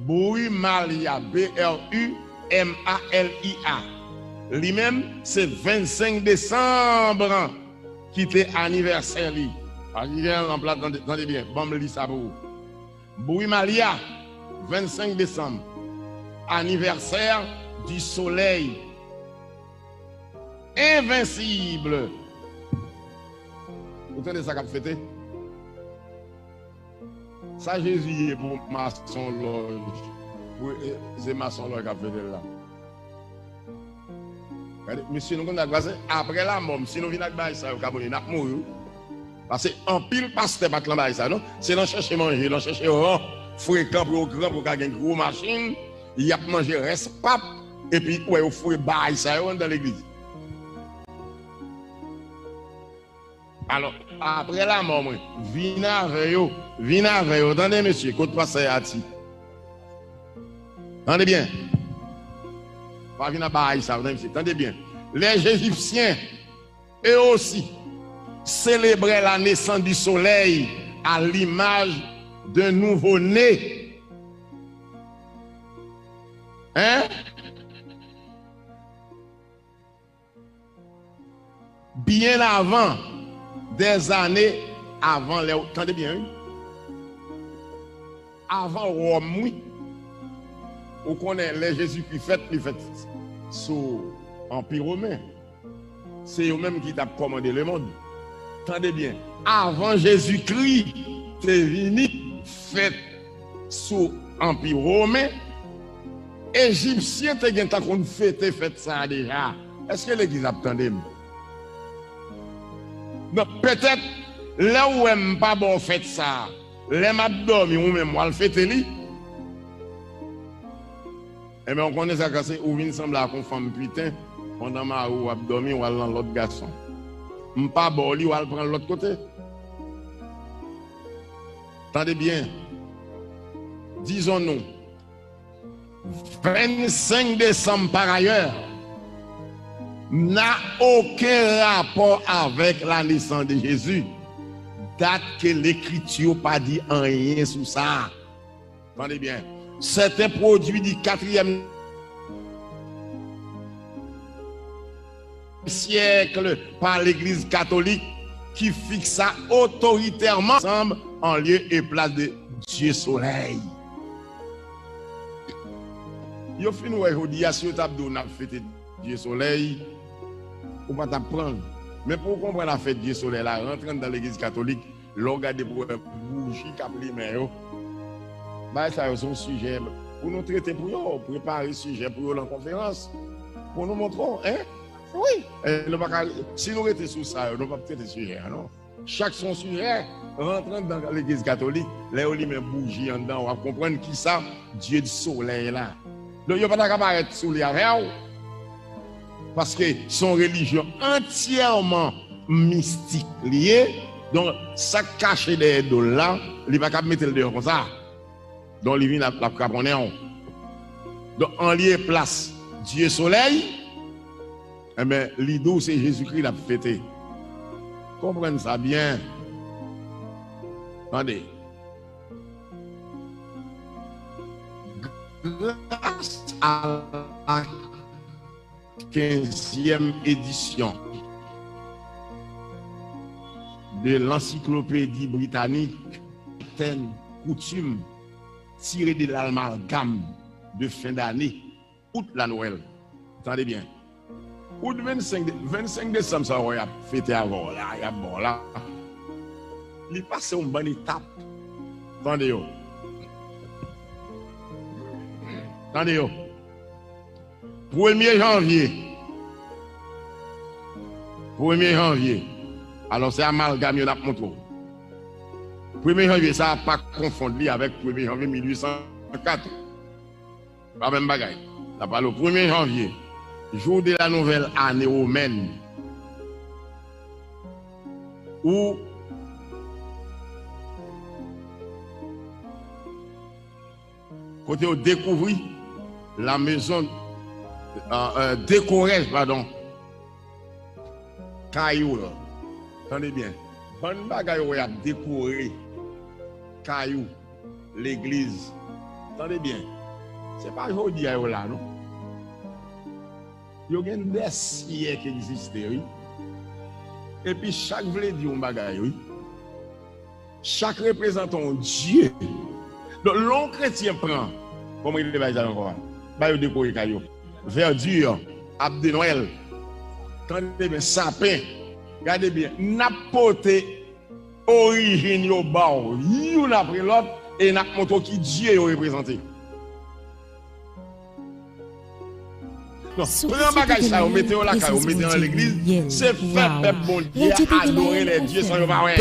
Brumalia, B R U M A L I A, li menm, se vennsenk desanm ki te anivèsè li. Pa gen anpla, tande, tande byen, ban m li sa pou ou. Brumalia, vennsenk desanm, anniversaire du soleil invincible. Ou tande sa k ap fete? Sa Jezi ye pou masonlòj? Pou, e, se masonlòj k ap fete l la. Gade, mesye, nou konn sa k pase? Aprè lamò m, si nou vin ak bagay sa yo, ka mouri, n ap mouri, wi. Paske anpil pastè pa t lan bagay sa, non. Se lan chèche manje, lan chèche ran frekan pou yo gran, pou yo ka gen gwo machin, y ap manje rès pap, epi ou wè yo foure bagay sa yo anndan legliz. Alò, aprè lamò mwen, vin avè yo, vin avè yo, tande mesye, kot pastè Ati? Tande byen. Pa vin ak bagay sa yo, tande mesye, tande byen. Les Égyptiens, eux aussi, célébraient la naissance du soleil à l'image d'un nouveau-né. Hein? Byen avan, des années avan lè, tande byen, wi. Avan Wòm, wi. Ou konnen, lè Jezikri fèt, li fèt sou Anpi Women. Se yo menm ki t ap kòmande lemonn. Tande byen, avan Jezikri te vini fèt sou Anpi Women, Ejipsyen te gentan konn fete fèt sa a deja. Èske legliz ap tande m? Donk, petèt, lè w wè m pa ba w fèt sa a, lè m ap dòmi, ou menm, w al fete li. Enben, ou konnen sa k pase, ou vin sanble ak yon fanm piten, pandan mari w ap dòmi, w al nan lòt gason. M pa ba w li, w al pran l lòt kote. Tande byen. Disons-nous, vingt-cinq décembre, par ailleurs, n'a aucun rapport avec la naissance de Jésus. Dat ke Lekriti pa di anyen sou sa. Tande byen. C'est un produit du quatrième siècle par l'Église catholique qui fixa autoritairement ensemble en lieu et place de Dieu Soleil. Yo fin wè jodi a, si yo t ap di w n ap fete Dye Solèy, ou pa t ap pran l. Men pou w konprann afè Dye Solèy la, rantre anndan legliz katolik, lè w gade pou w wè bouji k ap limen yo. Bagay sa yo se yon sijè pou nou trete pou yo, prepare sijè pou yo lan konferans. Pou nou montre w, en? Wi. E nou pa ka, si nou rete sou sa yo, nou p ap trete sijè a, non. Chak se yon sijè. Rantre anndan legliz katolik, lè yo limen bouji anndan, w ap konprann kisa Dye Solèy la. Donk, yo pa ta ka parèt sou li avè w, paske se yon relijyon antyèman mistik li ye. Donk, sa k kache dèyè do l la, li pa ka mete l deyò konsa. Donk, li vin ap, l ap kraponnen w. Donk, an lye plas Dye Solèy, enben, li di w se Jezikri l ap fete. Konprann sa byen. Tande. Grâce à la quinzième édition de l'Encyclopédie britannique, certaines coutumes tirées de l'amalgame de fin d'année, out la Nwèl. Tande byen. Out vennsenk de-, vennsenk desanm sa w wè y ap fete avè w la, y ap ba w la. Li pase yon bann etap. Tande yo. Tande yo. Premye janvye. Premye janvye. Alò, se amalgam yo n ap montre w. Premye janvye, sa a pa konfonn li avèk premye janvye mil uit san kat. Pa menm bagay. N ap pale w premye janvye, jour de la nouvelle année romaine. Ou kote yo dekouvri la maison, euh, euh, dekore, padon, kay ou yo. Tande byen. Bann bagay ou wè y ap dekore kay ou, legliz. Tande byen. Se pa jodi a yo la, non. Yo gen dè syèk egziste, wi. Epi chak vle di yon bagay, wi. Chak reprezante yon dye. Donk, lè yon kretyen pran, kòman rele bagay sa yo ankò a? Ba yo dekore kay yo. Vèdi, ab de Nwèl. Tande byen, sapen. Gade byen, n ap pote orijin yo ba w, youn apre lòt, e n ap montre w ki dye yo reprezante. Non, pran bagay sa yo, mete yo lakay ou, mete yo nan legliz, se fè pèp Bondye a adore lè dye san yo pa wè.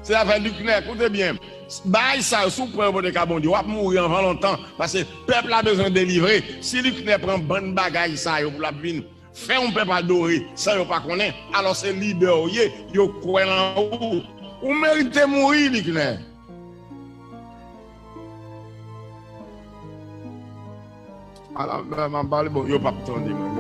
Se afè Liknè, koute byen. Bagay sa yo, si w pran yo pote ka Bondye, w ap mouri anvan lontan, paske pèp la bezwen delivre. Si Liknè pran bann bagay sa yo pou l ap vin fè yon pèp adore san yo pa konnen, alò se lidè w ye, yo kwè nan ou. Ou merite mouri, Liknè. Ala, m ap pale, bon, yo p ap tande mwen.